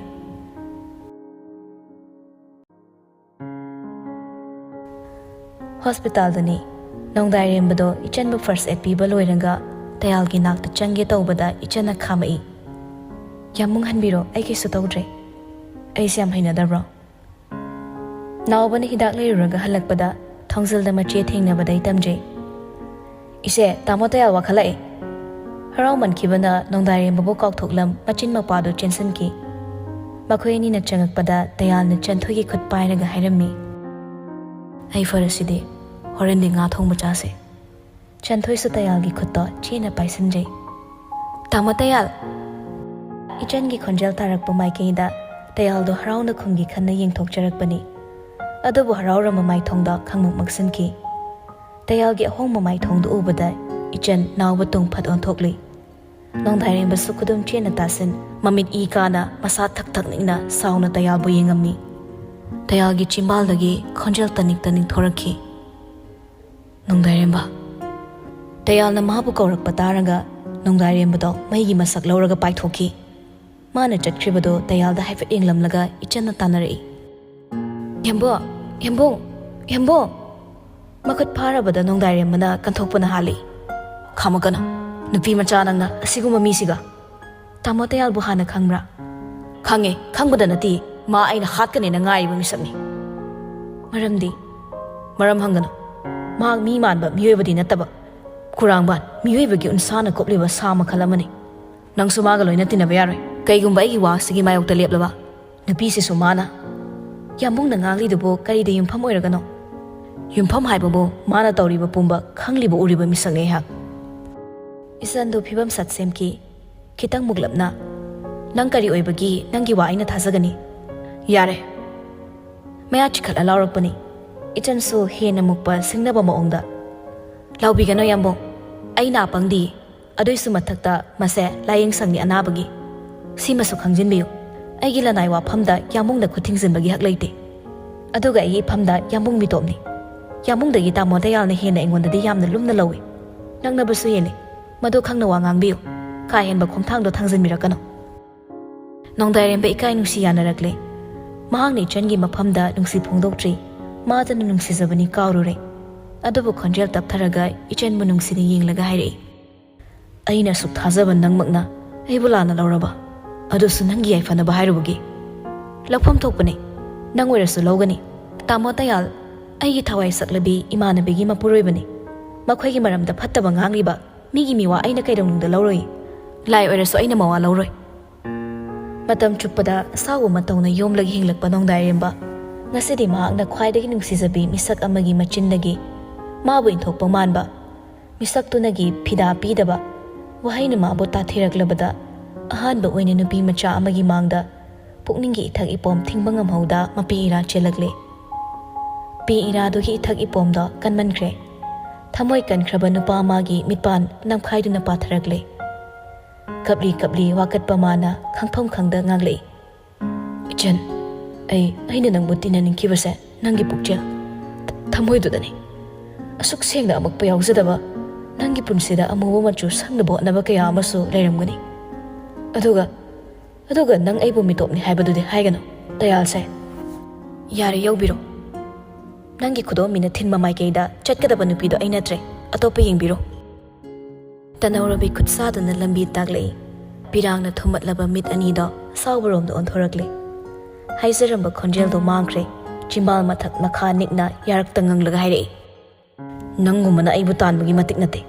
ꯍꯣꯁꯄꯤꯇꯥꯜꯗꯅꯤ꯫ ꯅꯣꯡꯗꯥꯏꯔꯦꯝꯕꯗꯣ ꯏꯆꯟꯕꯨ ꯐꯥꯔꯁ ꯑꯦꯗ ꯄꯤꯕ ꯂꯣꯏꯔꯒ ꯇꯌꯥꯜꯒꯤ ꯅꯥꯛꯇ ꯆꯪꯒꯦ ꯇꯧꯕꯗ ꯏꯆꯟꯅ ꯈꯥꯝꯃꯛꯏ꯫ "ꯌꯥꯝ ꯃꯨꯡꯍꯟꯕꯤꯔꯣ, ꯑꯩ ꯀꯩꯁꯨ ꯇꯧꯗ꯭ꯔꯦ꯫" "ꯑꯩꯁꯦ ꯌꯥꯝ ꯍꯩꯅꯗꯕ꯭ꯔꯣ?" ꯅꯥꯎꯕꯅ ꯍꯤꯗꯥꯛ ꯂꯩꯔꯨꯔꯒ ꯍꯜꯂꯛꯄꯗ ꯊꯣꯡꯖꯤꯜꯗ ꯃꯆꯦ ꯊꯦꯡꯅꯕꯗꯩ ꯇꯝꯖꯩ꯫ "ꯏꯆꯦ, ꯇꯥꯃꯣ ꯇꯌꯥꯜ ꯋꯥꯈꯠꯂꯛꯑꯦ꯫" ꯍꯔꯥꯎꯃꯟꯈꯤꯕꯅ ꯅꯣꯡꯗꯥꯏꯔꯦꯝꯕꯕꯨ ꯀꯥꯎꯊꯣꯛꯂꯝ ꯃꯆꯤꯟ ꯃꯄꯥꯗꯨ ꯆꯦꯟꯁꯤꯟꯈꯤ꯫ ꯃꯈꯣꯏ ꯑꯅꯤꯅ ꯆꯪꯉꯛꯄꯗ ꯇꯌꯥꯜꯅ ꯆꯟꯊꯣꯏꯒꯤ ꯈꯨꯠ ꯄꯥꯏꯔꯒ ꯍꯥꯏꯔꯝꯃꯤ, "ꯑꯩ ꯐꯔꯁꯤꯗꯤ, ꯍꯣꯔꯦꯟꯗꯤ ꯉꯥ ꯊꯣꯡꯕ ꯆꯥꯁꯦ꯫" ꯆꯟꯊꯣꯏꯁꯨ ꯇꯌꯥꯜꯒꯤ ꯈꯨꯠꯇꯣ ꯆꯦꯠꯅ ꯄꯥꯏꯁꯤꯟꯖꯩ꯫ "ꯇꯥꯃꯣ ꯇꯌꯥꯜ!" ꯏꯆꯟꯒꯤ ꯈꯣꯟꯖꯦꯜ ꯇꯥꯔꯛꯄ ꯃꯥꯏꯀꯩꯗ ꯇꯌꯥꯜꯗꯣ ꯍꯔꯥꯎꯅ ꯈꯨꯝꯒꯦ ꯈꯟꯅ ꯌꯦꯡꯊꯣꯛꯆꯔꯛꯄꯅꯤ꯫ ꯑꯗꯨꯕꯨ ꯍꯔꯥꯎꯔꯝꯕ ꯃꯥꯏꯊꯣꯡꯗ ꯈꯪꯃꯛ ꯃꯛꯁꯤꯟꯈꯤ꯫ ꯇꯌꯥꯜꯒꯤ ꯑꯍꯣꯡꯕ ꯃꯥꯏꯊꯣꯡꯗꯨ ꯎꯕꯗ ꯏꯆꯟ ꯅꯥꯎꯕ ꯇꯨꯡ ꯐꯠ ꯑꯣꯟꯊꯣꯛꯂꯤ꯫ ꯅꯣꯡꯗꯥꯏꯔꯦꯝꯕꯁꯨ ꯈꯨꯗꯨꯝ ꯆꯦꯠꯅ ꯇꯥꯁꯤꯟ, ꯃꯃꯤꯠ ꯏ ꯀꯥꯅ ꯃꯁꯥ ꯊꯛ ꯊꯛ ꯅꯤꯛꯅ ꯁꯥꯎꯅ ꯇꯌꯥꯜꯕꯨ ꯌꯦꯡꯉꯝꯃꯤ꯫ ꯇꯌꯥꯜꯒꯤ ꯆꯤꯝꯕꯥꯜꯗꯒꯤ ꯈꯣꯟꯖꯦꯜ ꯇꯅꯤꯛ ꯇꯅꯤꯛ ꯊꯣꯔꯛꯈꯤ, "ꯅꯣꯡꯗꯥꯏꯔꯦꯝꯕ!" ꯇꯌꯥꯜꯅ ꯃꯍꯥꯛꯄꯨ ꯀꯧꯔꯛꯄ ꯇꯥꯔꯒ ꯅꯣꯡꯗꯥꯏꯔꯦꯝꯕꯗꯣ ꯃꯩꯒꯤ ꯃꯁꯛ ꯂꯧꯔꯒ ꯄꯥꯏꯊꯣꯛꯈꯤ꯫ ꯃꯥꯅ ꯆꯠꯈ꯭ꯔꯤꯕꯗꯣ ꯇꯌꯥꯜꯗ ꯍꯥꯏꯐꯦꯠ ꯌꯦꯡꯂꯝꯂꯒ ꯏꯆꯟꯅ ꯇꯥꯟꯅꯔꯛꯏ, "ꯌꯥꯝꯕꯨꯡ! ꯌꯥꯝꯕꯨꯡ! ꯌꯥꯝꯕꯨꯡ!" ꯃꯈꯨꯠ ꯐꯥꯔꯕꯗ ꯅꯣꯡꯗꯥꯏꯔꯦꯝꯕꯅ ꯀꯟꯊꯣꯛꯄꯅ ꯍꯥꯜꯂꯤ꯫ "ꯈꯥꯝꯃꯛꯀꯅꯨ, ꯅꯨꯄꯤ ꯃꯆꯥ ꯅꯪꯅ ꯑꯁꯤꯒꯨꯝꯕ ꯃꯤꯁꯤꯒ!" "ꯇꯥꯃꯣ ꯇꯌꯥꯜꯕꯨ ꯍꯥꯟꯅ ꯈꯪꯕ꯭ꯔꯥ?" "ꯈꯪꯉꯦ, ꯈꯪꯕꯗ ꯅꯠꯇꯦ, ꯃꯥ ꯑꯩꯅ ꯍꯥꯠꯀꯅꯦꯅ ꯉꯥꯏꯔꯤꯕ ꯃꯤꯁꯛꯅꯤ꯫" "ꯃꯔꯝꯗꯤ?" "ꯃꯔꯝ ꯍꯪꯒꯅꯨ꯫ ꯃꯍꯥꯛ ꯃꯤ ꯃꯥꯟꯕ ꯃꯤꯑꯣꯏꯕꯗꯤ ꯅꯠꯇꯕ, ꯈꯨꯔꯥꯡꯕꯥꯟ ꯃꯤꯑꯣꯏꯕꯒꯤ ꯎꯟꯁꯥꯅ ꯀꯨꯞꯂꯤꯕ ꯁꯥ ꯃꯈꯜ ꯑꯃꯅꯤ꯫ ꯅꯪꯁꯨ ꯃꯥꯒ ꯂꯣꯏꯅ ꯇꯤꯟꯅꯕ ꯌꯥꯔꯣꯏ꯫ ꯀꯩꯒꯨꯝꯕ ꯑꯩꯒꯤ ꯋꯥꯁꯤꯒꯤ ꯃꯥꯌꯣꯛꯇ ꯂꯦꯞꯂꯕ, ꯅꯨꯄꯤꯁꯤꯁꯨ ꯃꯥꯅ꯫" "ꯌꯥꯝꯕꯨꯡꯅ ꯉꯥꯡꯂꯤꯗꯨꯕꯨ ꯀꯔꯤꯗ ꯌꯨꯝꯐꯝ ꯑꯣꯏꯔꯒꯅꯣ?" "ꯌꯨꯝꯐꯝ ꯍꯥꯏꯕꯕꯨ ꯃꯥꯅ ꯇꯧꯔꯤꯕ ꯄꯨꯝꯕ ꯈꯪꯂꯤꯕ ꯎꯔꯤꯕ ꯃꯤꯁꯛꯅꯤ ꯑꯩꯍꯥꯛ꯫" ꯏꯆꯟꯗꯨ ꯐꯤꯕꯝ ꯁꯠ ꯁꯦꯝꯈꯤ꯫ ꯈꯤꯇꯪ ꯃꯨꯛꯂꯞꯅ, "ꯅꯪ ꯀꯔꯤ ꯑꯣꯏꯕꯒꯤ ꯅꯪꯒꯤ ꯋꯥ ꯑꯩꯅ ꯊꯥꯖꯒꯅꯤ?" "ꯌꯥꯔꯦ!" ꯃꯌꯥ ꯆꯤꯛꯈꯠꯂ ꯂꯥꯎꯔꯛꯄꯅꯤ꯫ ꯏꯆꯟꯁꯨ ꯍꯦꯟꯅ ꯃꯨꯛꯄ ꯁꯤꯡꯅꯕ ꯃꯑꯣꯡꯗ, "ꯂꯥꯎꯕꯤꯒꯅꯨ ꯌꯥꯝꯕꯨꯡ꯫ ꯑꯩ ꯅꯥ ꯄꯪꯗꯤ, ꯑꯗꯨꯏꯁꯨ ꯃꯊꯛꯇ ꯃꯁꯦ ꯂꯥꯏꯌꯦꯡ ꯁꯪꯅꯤ ꯑꯅꯥꯕꯒꯤ꯫ ꯁꯤꯃꯁꯨ ꯈꯪꯖꯤꯟꯕꯤꯌꯨ, ꯑꯩꯒꯤ ꯂꯅꯥꯏ ꯋꯥꯐꯝꯗ ꯌꯥꯝꯕꯨꯡꯗ ꯈꯨꯠ ꯊꯤꯡꯖꯤꯟꯕꯒꯤ ꯍꯛ ꯂꯩꯇꯦ꯫ ꯑꯗꯨꯒ ꯑꯩꯒꯤ ꯏꯐꯝꯗ ꯌꯥꯝꯕꯨꯡ ꯃꯤꯇꯣꯞꯅꯤ꯫ ꯌꯥꯝꯕꯨꯡꯗꯒꯤ ꯇꯥꯃꯣ ꯗꯌꯥꯜꯅ ꯍꯦꯟꯅ ꯑꯩꯉꯣꯟꯗꯗꯤ ꯌꯥꯝꯅ ꯂꯨꯝꯅ ꯂꯧꯏ꯫ ꯅꯛꯅꯕꯁꯨ ꯍꯦꯜꯂꯤ꯫ ꯃꯗꯨ ꯈꯪꯅ ꯋꯥ ꯉꯥꯡꯕꯤꯌꯨ꯫ ꯀꯥ ꯍꯦꯟꯕ ꯈꯣꯡꯊꯥꯡꯗꯣ ꯊꯥꯡꯖꯤꯟꯕꯤꯔꯛꯀꯅꯨ꯫ ꯅꯣꯡꯗꯥꯏꯔꯦꯝꯕ ꯏꯀꯥꯏ ꯅꯨꯡꯁꯤ ꯌꯥꯅꯔꯛꯂꯦ꯫ ꯃꯍꯥꯛꯅ ꯏꯆꯟꯒꯤ ꯃꯐꯝꯗ ꯅꯨꯡꯁꯤ ꯐꯣꯡꯗꯣꯛꯇ꯭ꯔꯤ꯫ ꯃꯥꯗꯅ ꯅꯨꯡꯁꯤꯖꯕꯅꯤ ꯀꯥꯎꯔꯨꯔꯦ꯫ ꯑꯗꯨꯕꯨ ꯈꯣꯟꯖꯦꯜ ꯇꯞꯊꯔꯒ ꯏꯆꯟꯕꯨ ꯅꯨꯡꯁꯤꯅ ꯌꯦꯡꯂꯒ ꯍꯥꯏꯔꯛꯏ, "ꯑꯩꯅ ꯑꯁꯨꯛ ꯊꯥꯖꯕ ꯅꯪꯃꯛꯅ ꯑꯩꯕꯨ ꯂꯥꯟꯅ ꯂꯧꯔꯕ? ꯑꯗꯨꯁꯨ ꯅꯪꯒꯤ ꯌꯥꯏꯐꯅꯕ ꯍꯥꯏꯔꯨꯕꯒꯤ? ꯂꯧꯐꯝ ꯊꯣꯛꯄꯅꯤ, ꯅꯪ ꯑꯣꯏꯔꯁꯨ ꯂꯧꯒꯅꯤ꯫ ꯇꯥꯃꯣ ꯗꯌꯥꯜ, ꯑꯩꯒꯤ ꯊꯋꯥꯏ ꯁꯛꯂꯕꯤ ꯏꯃꯥꯟꯅꯕꯤꯒꯤ ꯃꯄꯨꯔꯣꯏꯕꯅꯤ꯫ ꯃꯈꯣꯏꯒꯤ ꯃꯔꯝꯗ ꯐꯠꯇꯕ ꯉꯥꯡꯂꯤꯕ ꯃꯤꯒꯤ ꯃꯤꯋꯥ ꯑꯩꯅ ꯀꯩꯗꯧꯅꯨꯡꯗ ꯂꯧꯔꯣꯏ꯫ ꯂꯥꯏ ꯑꯣꯏꯔꯁꯨ ꯑꯩꯅ ꯃꯋꯥ ꯂꯧꯔꯣꯏ"꯫ ꯃꯇꯝ ꯆꯨꯞꯄꯗ ꯑꯁꯥꯎꯕ ꯃꯇꯧꯅ ꯌꯣꯝꯂꯒ ꯍꯤꯡꯂꯛꯄ ꯅꯣꯡꯗꯥꯏꯔꯦꯝꯕ, ꯉꯁꯤꯗꯤ ꯃꯍꯥꯛꯅ ꯈ꯭ꯋꯥꯏꯗꯒꯤ ꯅꯨꯡꯁꯤꯖꯕꯤ ꯃꯤꯁꯛ ꯑꯃꯒꯤ ꯃꯆꯤꯟꯗꯒꯤ ꯃꯥꯕꯨ ꯏꯟꯊꯣꯛꯄ ꯃꯥꯟꯕ ꯃꯤꯁꯛꯇꯨꯅꯒꯤ ꯐꯤꯗꯥ ꯄꯤꯗꯕ ꯋꯥꯍꯩꯅ ꯃꯥꯕꯨ ꯇꯥꯊꯤꯔꯛꯂꯕꯗ, ꯑꯍꯥꯟꯕ ꯑꯣꯏꯅ ꯅꯨꯄꯤ ꯃꯆꯥ ꯑꯃꯒꯤ ꯃꯥꯡꯗ ꯄꯨꯛꯅꯤꯡꯒꯤ ꯏꯊꯛ ꯏꯄꯣꯝ ꯊꯤꯡꯕ ꯉꯝꯍꯧꯗ ꯃꯄꯤ ꯏꯔꯥ ꯆꯦꯜꯂꯛꯂꯦ꯫ ꯄꯤ ꯏꯔꯥꯗꯨꯒꯤ ꯏꯊꯛ ꯏꯄꯣꯝꯗꯣ ꯀꯟꯃꯟꯈ꯭ꯔꯦ꯫ ꯊꯃꯣꯏ ꯀꯟꯈ꯭ꯔꯕ ꯅꯨꯄꯥ ꯑꯃꯒꯤ ꯃꯤꯠꯄꯥꯟ ꯅꯝꯈꯥꯏꯗꯨꯅ ꯄꯥꯊꯔꯛꯂꯦ꯫ ꯀꯞꯂꯤ ꯀꯞꯂꯤ ꯋꯥꯀꯠꯄ ꯃꯥꯅ ꯈꯪꯐꯝ ꯈꯪꯗ ꯉꯥꯡꯂꯛꯏ, "ꯏꯆꯟ, ꯑꯩ, ꯑꯩꯅ ꯅꯪꯕꯨ ꯇꯤꯟꯅꯅꯤꯡꯈꯤꯕꯁꯦ ꯅꯪꯒꯤ ꯄꯨꯛꯆꯦꯜ, ꯊ-, ꯊꯃꯣꯏꯗꯨꯗꯅꯤ꯫ ꯑꯁꯨꯛ ꯁꯦꯡꯅ ꯑꯃꯛꯄ ꯌꯥꯎꯖꯗꯕ ꯅꯪꯒꯤ ꯄꯨꯟꯁꯤꯗ ꯑꯃꯨꯕ ꯃꯆꯨ ꯁꯪꯅꯕ ꯍꯣꯠꯅꯕ ꯀꯌꯥ ꯑꯃꯁꯨ ꯂꯩꯔꯝꯒꯅꯤ꯫ ꯑꯗꯨꯒ, ꯑꯗꯨꯒ ꯅꯪ ꯑꯩꯕꯨ ꯃꯤꯇꯣꯞꯅꯤ ꯍꯥꯏꯕꯗꯨꯗꯤ ꯍꯥꯏꯒꯅꯨ, ꯗꯌꯥꯜꯁꯦ꯫ ꯌꯥꯔꯦ, ꯌꯧꯕꯤꯔꯣ꯫ ꯅꯪꯒꯤ ꯈꯨꯗꯣꯝꯕꯤꯅ ꯊꯤꯟꯕ ꯃꯥꯏꯀꯩꯗ ꯆꯠꯀꯗꯕ ꯅꯨꯄꯤꯗꯣ ꯑꯩ ꯅꯠꯇ꯭ꯔꯦ, ꯑꯇꯣꯞꯄ ꯌꯦꯡꯕꯤꯔꯣ"꯫ ꯇꯅꯧꯔꯕꯤ ꯈꯨꯠꯁꯥꯗꯨꯅ ꯂꯝꯕꯤ ꯇꯥꯛꯂꯛꯏ꯫ ꯄꯤꯔꯥꯡꯅ ꯊꯨꯝꯃꯠꯂꯕ ꯃꯤꯠ ꯑꯅꯤꯗꯣ ꯑꯁꯥꯎꯕꯔꯣꯝꯗ ꯑꯣꯟꯊꯣꯔꯛꯂꯦ꯫ ꯍꯥꯏꯖꯔꯝꯕ ꯈꯣꯟꯖꯦꯜꯗꯣ ꯃꯥꯡꯈ꯭ꯔꯦ꯫ ꯆꯤꯝꯕꯥꯜ ꯃꯊꯛ ꯃꯈꯥ ꯅꯤꯛꯅ ꯌꯥꯔꯛꯇ ꯉꯪꯂꯒ ꯍꯥꯏꯔꯛꯏ, "ꯅꯪꯒꯨꯝꯕꯅ ꯑꯩꯕꯨ ꯇꯥꯟꯕꯒꯤ ꯃꯇꯤꯛ ꯅꯠꯇꯦ꯫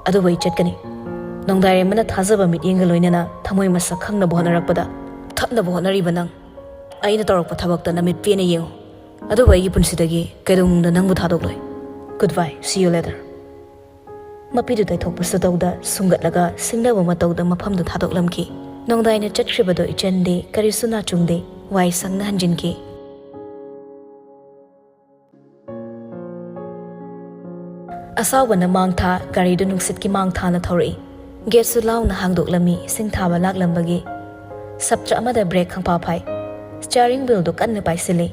ꯑꯗꯨꯕꯨ ꯑꯩ ꯆꯠꯀꯅꯤ꯫ ꯅꯣꯡꯗꯥꯏꯔꯦꯝꯕꯅ ꯊꯥꯖꯕ ꯃꯤꯠꯌꯦꯡꯒ ꯂꯣꯏꯅꯅ ꯊꯃꯣꯏ ꯃꯁꯛ ꯈꯪꯅꯕ ꯍꯣꯠꯅꯔꯛꯄꯗ ꯊꯠꯅꯕ ꯍꯣꯠꯅꯔꯤꯕ ꯅꯪ, ꯑꯩꯅ ꯇꯧꯔꯛꯄ ꯊꯕꯛꯇ ꯅꯃꯤꯠ ꯄꯦꯟꯅ ꯌꯦꯡꯉꯨ꯫ ꯑꯗꯨꯕꯨ ꯑꯩꯒꯤ ꯄꯨꯟꯁꯤꯗꯒꯤ ꯀꯩꯗꯧꯅꯨꯡꯗ ꯅꯪꯕꯨ ꯊꯥꯗꯣꯛꯂꯣꯏ꯫ Goodbye, see you later"꯫ ꯃꯄꯤꯗꯨ ꯇꯩꯊꯣꯛꯄꯁꯨ ꯇꯧꯗ ꯁꯨꯡꯒꯠꯂꯒ ꯁꯤꯡꯅꯕ ꯃꯇꯧꯗ ꯃꯐꯝꯗꯨ ꯊꯥꯗꯣꯛꯂꯝꯈꯤ꯫ ꯅꯣꯡꯗꯥꯏꯅ ꯆꯠꯈ꯭ꯔꯤꯕꯗꯨ ꯏꯆꯟꯗꯤ ꯀꯔꯤꯁꯨ ꯅꯥꯆꯨꯡꯗꯦ, ꯋꯥꯏ ꯁꯪꯅ ꯍꯟꯖꯤꯟꯈꯤ꯫ ꯑꯁꯥꯎꯕꯅ ꯃꯥꯡ ꯊꯥ ꯒꯥꯔꯤꯗꯨ ꯅꯨꯡꯁꯤꯠꯀꯤ ꯃꯥꯡ ꯊꯥꯅ ꯊꯧꯔꯛꯏ꯫ ꯒꯦꯠꯁꯨ ꯂꯥꯎꯅ ꯍꯥꯡꯗꯣꯛꯂꯝꯃꯤ ꯏꯁꯤꯡ ꯊꯥꯕ ꯂꯥꯛꯂꯝꯕꯒꯤ꯫ ꯁꯞꯇ꯭ꯔ ꯑꯃꯗ ꯕ꯭ꯔꯦꯛ ꯈꯪꯐꯥ ꯐꯥꯏ꯫ ꯁ꯭ꯇꯤꯌꯥꯔꯤꯡ ꯋꯤꯜꯗꯨ ꯀꯟꯅ ꯄꯥꯏꯁꯤꯜꯂꯤ꯫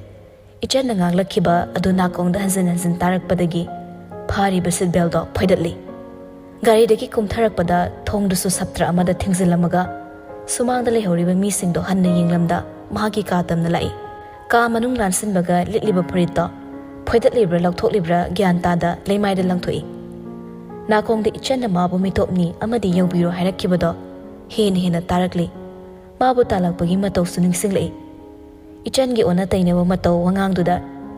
ꯏꯆꯟꯅ ꯉꯥꯡꯂꯛꯈꯤꯕ ꯑꯗꯨ ꯅꯥꯀꯣꯡꯗ ꯍꯟꯖꯤꯟ ꯍꯟꯖꯤꯟ ꯇꯥꯔꯛꯄꯗꯒꯤ ꯐꯥꯔꯤꯕ ꯁꯤꯠ ꯕꯦꯜꯗꯣ ꯐꯣꯏꯗꯠꯂꯤ꯫ ꯒꯥꯔꯤꯗꯒꯤ ꯀꯨꯝꯊꯔꯛꯄꯗ ꯊꯣꯡꯗꯨꯁꯨ ꯁꯞꯇ꯭ꯔ ꯑꯃꯗ ꯊꯤꯡꯖꯤꯜꯂꯝꯃꯒ ꯁꯨꯃꯥꯡꯗ ꯂꯩꯍꯧꯔꯤꯕ ꯃꯤꯁꯤꯡꯗꯣ ꯍꯟꯅ ꯌꯦꯡꯂꯝꯗ ꯃꯍꯥꯛꯀꯤ ꯀꯥ ꯇꯝꯅ ꯂꯥꯛꯏ꯫ ꯀꯥ ꯃꯅꯨꯡ ꯂꯥꯟꯁꯤꯟꯕꯒ ꯂꯤꯠꯂꯤꯕ ꯐꯨꯔꯤꯠꯇꯣ ꯐꯣꯏꯗꯠꯂꯤꯕ꯭ꯔꯥ ꯂꯧꯊꯣꯛꯂꯤꯕ꯭ꯔꯥ ꯒ꯭ꯌꯥꯟ ꯇꯥꯗ ꯂꯩꯃꯥꯏꯗ ꯂꯪꯊꯣꯛꯏ꯫ ꯅꯥꯀꯣꯡꯗ ꯏꯆꯟꯅ ꯃꯥꯕꯨ ꯃꯤꯇꯣꯞꯅꯤ ꯑꯃꯗꯤ ꯌꯧꯕꯤꯔꯣ ꯍꯥꯏꯔꯛꯈꯤꯕꯗꯣ ꯍꯦꯟꯅ ꯍꯦꯟꯅ ꯇꯥꯔꯛꯂꯤ꯫ ꯃꯥꯕꯨ ꯇꯥꯜꯂꯛꯄꯒꯤ ꯃꯇꯧꯁꯨ ꯅꯤꯡꯁꯤꯡꯂꯛꯏ꯫ ꯏꯆꯟꯒꯤ ꯑꯣꯟꯅ ꯇꯩꯅꯕ ꯃꯇꯧ ꯋꯥꯉꯥꯡꯗꯨꯗ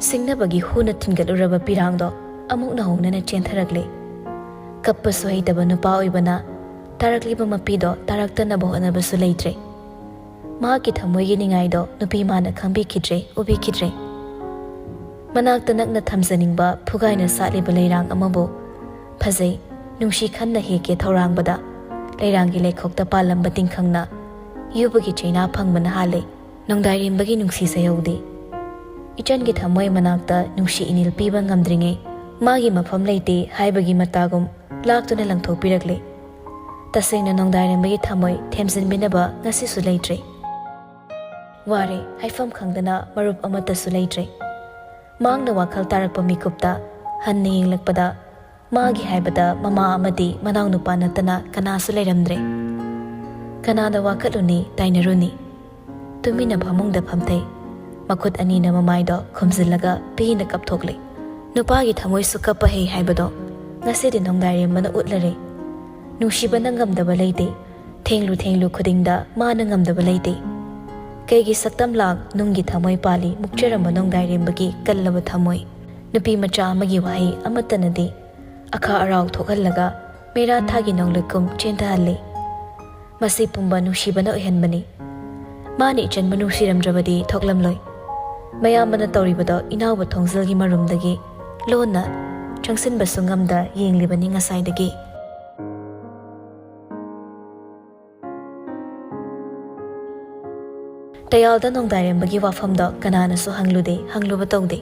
ꯁꯤꯡꯅꯕꯒꯤ ꯍꯨꯅ ꯊꯤꯟꯒꯠꯂꯨꯔꯕ ꯄꯤꯔꯥꯡꯗꯣ ꯑꯃꯨꯛ ꯅꯧꯍꯧꯅꯅ ꯆꯦꯟꯊꯔꯛꯂꯦ꯫ ꯀꯞꯄꯁꯨ ꯍꯩꯇꯕ ꯅꯨꯄꯥ ꯑꯣꯏꯕꯅ ꯇꯥꯔꯛꯂꯤꯕ ꯃꯄꯤꯗꯣ ꯇꯥꯔꯛꯇꯅꯕ ꯍꯣꯠꯅꯕꯁꯨ ꯂꯩꯇ꯭ꯔꯦ꯫ ꯃꯍꯥꯛꯀꯤ ꯊꯃꯣꯏꯒꯤ ꯅꯤꯡꯉꯥꯏꯗꯣ ꯅꯨꯄꯤ ꯃꯥꯅ ꯈꯪꯕꯤꯈꯤꯗ꯭ꯔꯦ, ꯎꯕꯤꯈꯤꯗ꯭ꯔꯦ꯫ ꯃꯅꯥꯛꯇ ꯅꯛꯅ ꯊꯝꯖꯅꯤꯡꯕ ꯐꯨꯒꯥꯏꯅ ꯁꯥꯠꯂꯤꯕ ꯂꯩꯔꯥꯡ ꯑꯃꯕꯨ ꯐꯖꯩ, ꯅꯨꯡꯁꯤ ꯈꯟꯅ ꯍꯦꯛꯀꯦ ꯊꯧꯔꯥꯡꯕꯗ ꯂꯩꯔꯥꯡꯒꯤ ꯂꯩꯈꯣꯛꯇ ꯄꯥꯜꯂꯝꯕ ꯇꯤꯡꯈꯪꯅ ꯌꯨꯕꯒꯤ ꯆꯩꯅꯥ ꯐꯪꯕꯅ ꯍꯥꯜꯂꯦ꯫ ꯅꯣꯡꯗꯥꯏꯔꯦꯝꯕꯒꯤ ꯅꯨꯡꯁꯤ ꯁꯩꯍꯧꯗꯤ꯫ ꯏꯆꯟꯒꯤ ꯊꯃꯣꯏ ꯃꯅꯥꯛꯇ ꯅꯨꯡꯁꯤ ꯏꯅꯤꯜ ꯄꯤꯕ ꯉꯝꯗ꯭ꯔꯤꯉꯩ ꯃꯥꯒꯤ ꯃꯐꯝ ꯂꯩꯇꯦ ꯍꯥꯏꯕꯒꯤ ꯃꯇꯥꯒꯨꯝ ꯂꯥꯛꯇꯨꯅ ꯂꯪꯊꯣꯛꯄꯤꯔꯛꯂꯦ꯫ ꯇꯁꯦꯡꯅ ꯅꯣꯡꯗꯥꯏꯔꯦꯝꯕꯒꯤ ꯊꯃꯣꯏ ꯊꯦꯝꯖꯤꯟꯕꯤꯅꯕ ꯉꯁꯤꯁꯨ ꯂꯩꯇ꯭ꯔꯦ꯫ ꯋꯥꯔꯦ, ꯍꯥꯏꯐꯝ ꯈꯪꯗꯅ ꯃꯔꯨꯞ ꯑꯃꯠꯇꯁꯨ ꯂꯩꯇ꯭ꯔꯦ꯫ ꯃꯥꯡꯅ ꯋꯥꯈꯜ ꯇꯥꯔꯛꯄ ꯃꯤꯀꯨꯞꯇ ꯍꯟꯅ ꯌꯦꯡꯂꯛꯄꯗ ꯃꯥꯒꯤ ꯍꯥꯏꯕꯗ ꯃꯃꯥ ꯑꯃꯗꯤ ꯃꯅꯥꯎꯅꯨꯄꯥ ꯅꯠꯇꯅ ꯀꯅꯥꯁꯨ ꯂꯩꯔꯝꯗ꯭ꯔꯦ꯫ ꯀꯅꯥꯗ ꯋꯥꯀꯠꯂꯨꯅꯤ, ꯇꯥꯏꯅꯔꯨꯅꯤ? ꯇꯨꯃꯤꯟꯅ ꯐꯃꯨꯡꯗ ꯐꯝꯊꯩ꯫ ꯃꯈꯨꯠ ꯑꯅꯤꯅ ꯃꯃꯥꯏꯗꯣ ꯈꯨꯝꯖꯤꯜꯂꯒ ꯄꯦꯟꯅ ꯀꯞꯊꯣꯛꯂꯦ꯫ ꯅꯨꯄꯥꯒꯤ ꯊꯃꯣꯏꯁꯨ ꯀꯞꯄ ꯍꯩ ꯍꯥꯏꯕꯗꯣ ꯉꯁꯤꯗꯤ ꯅꯣꯡꯗꯥꯏꯔꯦꯝꯕꯅ ꯎꯠꯂꯔꯦ꯫ ꯅꯨꯡꯁꯤꯕꯅ ꯉꯝꯗꯕ ꯂꯩꯇꯦ꯫ ꯊꯦꯡꯂꯨ ꯊꯦꯡꯂꯨ ꯈꯨꯗꯤꯡꯗ ꯃꯥꯅ ꯉꯝꯗꯕ ꯂꯩꯇꯦ꯫ ꯀꯩꯒꯤ ꯁꯛꯇꯝ ꯂꯥꯡ ꯅꯨꯡꯒꯤ ꯊꯃꯣꯏ ꯄꯥꯜꯂꯤ ꯃꯨꯛꯆꯔꯝꯕ ꯅꯣꯡꯗꯥꯏꯔꯦꯝꯕꯒꯤ ꯀꯜꯂꯕ ꯊꯃꯣꯏ? ꯅꯨꯄꯤ ꯃꯆꯥ ꯑꯃꯒꯤ ꯋꯥꯍꯩ ꯑꯃꯠꯇꯅꯗꯤ ꯑꯈꯥ ꯑꯔꯥꯎ ꯊꯣꯛꯍꯜꯂꯒ ꯃꯦꯔꯥ ꯊꯥꯒꯤ ꯅꯣꯡꯂꯩꯀꯨꯝ ꯆꯦꯟꯊꯍꯜꯂꯤ꯫ ꯃꯁꯤ ꯄꯨꯝꯕ ꯅꯨꯡꯁꯤꯕꯅ ꯑꯣꯏꯍꯟꯕꯅꯤ꯫ ꯃꯥꯅ ꯏꯆꯟꯕꯨ ꯅꯨꯡꯁꯤꯔꯝꯗ꯭ꯔꯕꯗꯤ ꯊꯣꯛꯂꯝꯂꯣꯏ꯫ ꯃꯌꯥꯝꯕꯅ ꯇꯧꯔꯤꯕꯗꯣ ꯏꯅꯥꯎꯕ ꯊꯣꯡꯖꯤꯜꯒꯤ ꯃꯔꯨꯝꯗꯒꯤ ꯂꯣꯟꯅ ꯆꯪꯁꯤꯟꯕꯁꯨ ꯉꯝꯗ ꯌꯦꯡꯂꯤꯕꯅꯤ ꯉꯁꯥꯏꯗꯒꯤ꯫ ꯇꯌꯥꯜꯗ ꯅꯣꯡꯗꯥꯏꯔꯦꯝꯕꯒꯤ ꯋꯥꯐꯝꯗꯣ ꯀꯅꯥꯅꯁꯨ ꯍꯪꯂꯨꯗꯦ, ꯍꯪꯂꯨꯕ ꯇꯧꯗꯦ꯫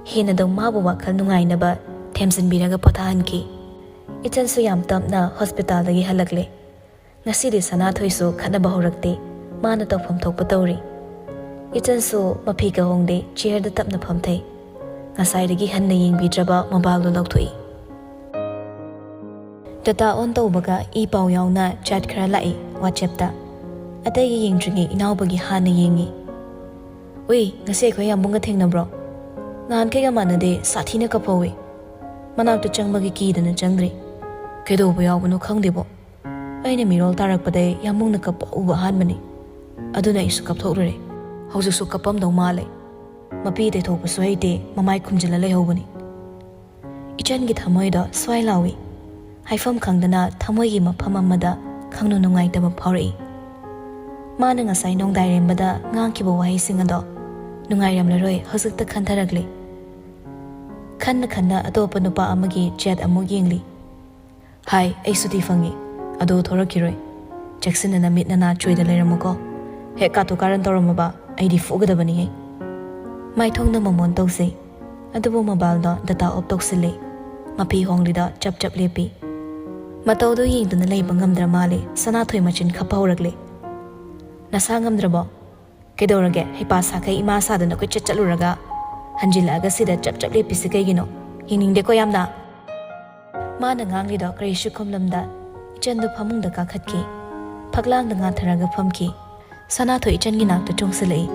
ꯍꯦꯟꯅꯗꯨꯝ ꯃꯥꯕꯨ ꯋꯥꯈꯜ ꯅꯨꯡꯉꯥꯏꯅꯕ ꯊꯦꯝꯖꯤꯟꯕꯤꯔꯒ ꯄꯣꯊꯥꯍꯟꯈꯤ꯫ ꯏꯆꯟꯁꯨ ꯌꯥꯝ ꯇꯞꯅ ꯍꯣꯁꯄꯤꯇꯥꯜꯗꯒꯤ ꯍꯜꯂꯛꯂꯦ꯫ ꯉꯁꯤꯗꯤ ꯁꯅꯥꯊꯣꯏꯁꯨ ꯈꯠꯅꯕ ꯍꯧꯔꯛꯇꯦ꯫ ꯃꯥꯅ ꯇꯧꯐꯝ ꯊꯣꯛꯄ ꯇꯧꯔꯤ꯫ ꯏꯆꯟꯁꯨ ꯃꯐꯤ ꯀꯍꯣꯡꯗꯦ, ꯆꯤꯌꯔꯗ ꯇꯞꯅ ꯐꯝꯊꯩ꯫ ꯉꯁꯥꯏꯗꯒꯤ ꯍꯟꯅ ꯌꯦꯡꯕꯤꯗ꯭ꯔꯕ ꯃꯣꯕꯥꯏꯜꯗꯨ ꯂꯧꯊꯣꯛꯏ꯫ ꯗꯇꯥ ꯑꯣꯟ ꯇꯧꯕꯒ ꯏ ꯄꯥꯎ ꯌꯥꯎꯅ ꯆꯦꯠ ꯈꯔ ꯂꯥꯛꯏ ꯋꯥꯆꯦꯞꯇ꯫ ꯑꯇꯩꯒꯤ ꯌꯦꯡꯗ꯭ꯔꯤꯉꯩ ꯏꯅꯥꯎꯕꯒꯤ ꯍꯥꯟꯅ ꯌꯦꯡꯉꯤ꯫ "ꯎꯏ, ꯉꯁꯤ ꯑꯩꯈꯣꯏ ꯌꯥꯝꯕꯨꯡꯒ ꯊꯦꯡꯅꯕ꯭ꯔꯣ? ꯅꯍꯥꯟꯈꯩꯒ ꯃꯥꯟꯅꯗꯦ, ꯁꯥꯊꯤꯅ ꯀꯞꯍꯧꯋꯤ꯫ ꯃꯅꯥꯛꯇ ꯆꯪꯕꯒꯤ ꯀꯤꯗꯅ ꯆꯪꯗ꯭ꯔꯤ꯫ ꯀꯩꯗꯧꯕ ꯌꯥꯎꯕꯅꯣ ꯈꯪꯗꯦꯕꯣ꯫ ꯑꯩꯅ ꯃꯤꯔꯣꯜ ꯇꯥꯔꯛꯄꯗꯩ ꯌꯥꯝꯕꯨꯡꯅ ꯀꯞꯄ ꯎꯕ ꯑꯍꯥꯟꯕꯅꯤ꯫ ꯑꯗꯨꯅ ꯑꯩꯁꯨ ꯀꯞꯊꯣꯛꯂꯨꯔꯦ꯫ ꯍꯧꯖꯤꯛꯁꯨ ꯀꯞꯄꯝꯗꯧ ꯃꯥꯜꯂꯦ꯫ ꯃꯄꯤ ꯇꯩꯊꯣꯛꯄꯁꯨ ꯍꯩꯇꯦ, ꯃꯃꯥꯏ ꯈꯨꯝꯖꯤꯜꯂ ꯂꯩꯍꯧꯕꯅꯤ꯫" ꯏꯆꯟꯒꯤ ꯊꯃꯣꯏꯗꯣ ꯁ꯭ꯋꯥꯏ ꯂꯥꯎꯏ꯫ ꯍꯥꯏꯐꯝ ꯈꯪꯗꯅ ꯊꯃꯣꯏꯒꯤ ꯃꯐꯝ ꯑꯃꯗ ꯈꯪꯅꯨ ꯅꯨꯡꯉꯥꯏꯇꯕ ꯐꯥꯎꯔꯛꯏ꯫ ꯃꯥꯅ ꯉꯁꯥꯏ ꯅꯣꯡꯗꯥꯏꯔꯦꯝꯕꯗ ꯉꯥꯡꯈꯤꯕ ꯋꯥꯍꯩꯁꯤꯡ ꯑꯗꯣ ꯅꯨꯡꯉꯥꯏꯔꯝꯂꯔꯣꯏ ꯍꯧꯖꯤꯛꯇ ꯈꯟꯊꯔꯛꯂꯦ꯫ ꯈꯟꯅ ꯈꯟꯅ ꯑꯇꯣꯞꯄ ꯅꯨꯄꯥ ꯑꯃꯒꯤ ꯆꯦꯠ ꯑꯃꯨꯛ ꯌꯦꯡꯂꯤ꯫ "ꯍꯥꯏ, ꯑꯩ ꯁꯨꯇꯤ ꯐꯪꯉꯤ꯫ ꯑꯗꯣ ꯊꯣꯔꯛꯈꯤꯔꯣꯏ꯫ ꯆꯦꯛꯁꯤꯟꯅ ꯅꯃꯤꯠ ꯅꯅꯥ ꯆꯣꯏꯗ ꯂꯩꯔꯝꯃꯨꯀꯣ꯫ ꯍꯦꯛ ꯀꯥꯇꯨ ꯀꯥꯔꯟ ꯇꯧꯔꯝꯃꯕ ꯑꯩꯗꯤ ꯐꯨꯒꯗꯕꯅꯤꯍꯦ꯫" ꯃꯥꯏꯊꯣꯡꯗ ꯃꯃꯣꯟ ꯇꯧꯖꯩ꯫ ꯑꯗꯨꯕꯨ ꯃꯣꯕꯥꯏꯜꯗꯣ ꯗꯇꯥ ꯑꯣꯐ ꯇꯧꯁꯤꯜꯂꯦ꯫ ꯃꯐꯤ ꯍꯣꯡꯂꯤꯗꯣ ꯆꯞ ꯆꯞ ꯂꯦꯞꯄꯤ꯫ ꯃꯇꯧꯗꯨ ꯌꯦꯡꯗꯨꯅ ꯂꯩꯕ ꯉꯝꯗ꯭ꯔ ꯃꯥꯜꯂꯦ꯫ ꯁꯅꯥꯊꯣꯏ ꯃꯆꯤꯟ ꯈꯞꯄ ꯍꯧꯔꯛꯂꯦ꯫ "ꯅꯁꯥ ꯉꯝꯗ꯭ꯔꯕꯣ? ꯀꯩꯗꯧꯔꯒꯦ? ꯍꯩꯄꯥ ꯁꯥꯈꯩ ꯏꯃꯥ ꯁꯥꯗꯅ ꯀꯣꯏꯆꯠ ꯆꯠꯂꯨꯔꯒ ꯍꯟꯖꯤꯜꯂꯛꯑꯒ ꯁꯤꯗ ꯆꯞ ꯆꯞ ꯂꯦꯞꯄꯤꯁꯤ ꯀꯩꯒꯤꯅꯣ? ꯌꯦꯡꯅꯤꯡꯗꯦꯀꯣ ꯌꯥꯝꯅ꯫" ꯃꯥꯅ ꯉꯥꯡꯂꯤꯗꯣ ꯀꯔꯤꯁꯨ ꯈꯨꯝꯂꯝꯗ ꯏꯆꯟꯗꯨ ꯐꯃꯨꯡꯗ ꯀꯥꯈꯠꯈꯤ꯫ ꯐꯛꯂꯥꯡꯗ ꯉꯥꯊꯔꯒ ꯐꯝꯈꯤ꯫ ꯁꯅꯥꯊꯣꯏ ꯏꯆꯟꯒꯤ ꯅꯥꯛꯇ ꯆꯣꯡꯁꯤꯜꯂꯛꯏ꯫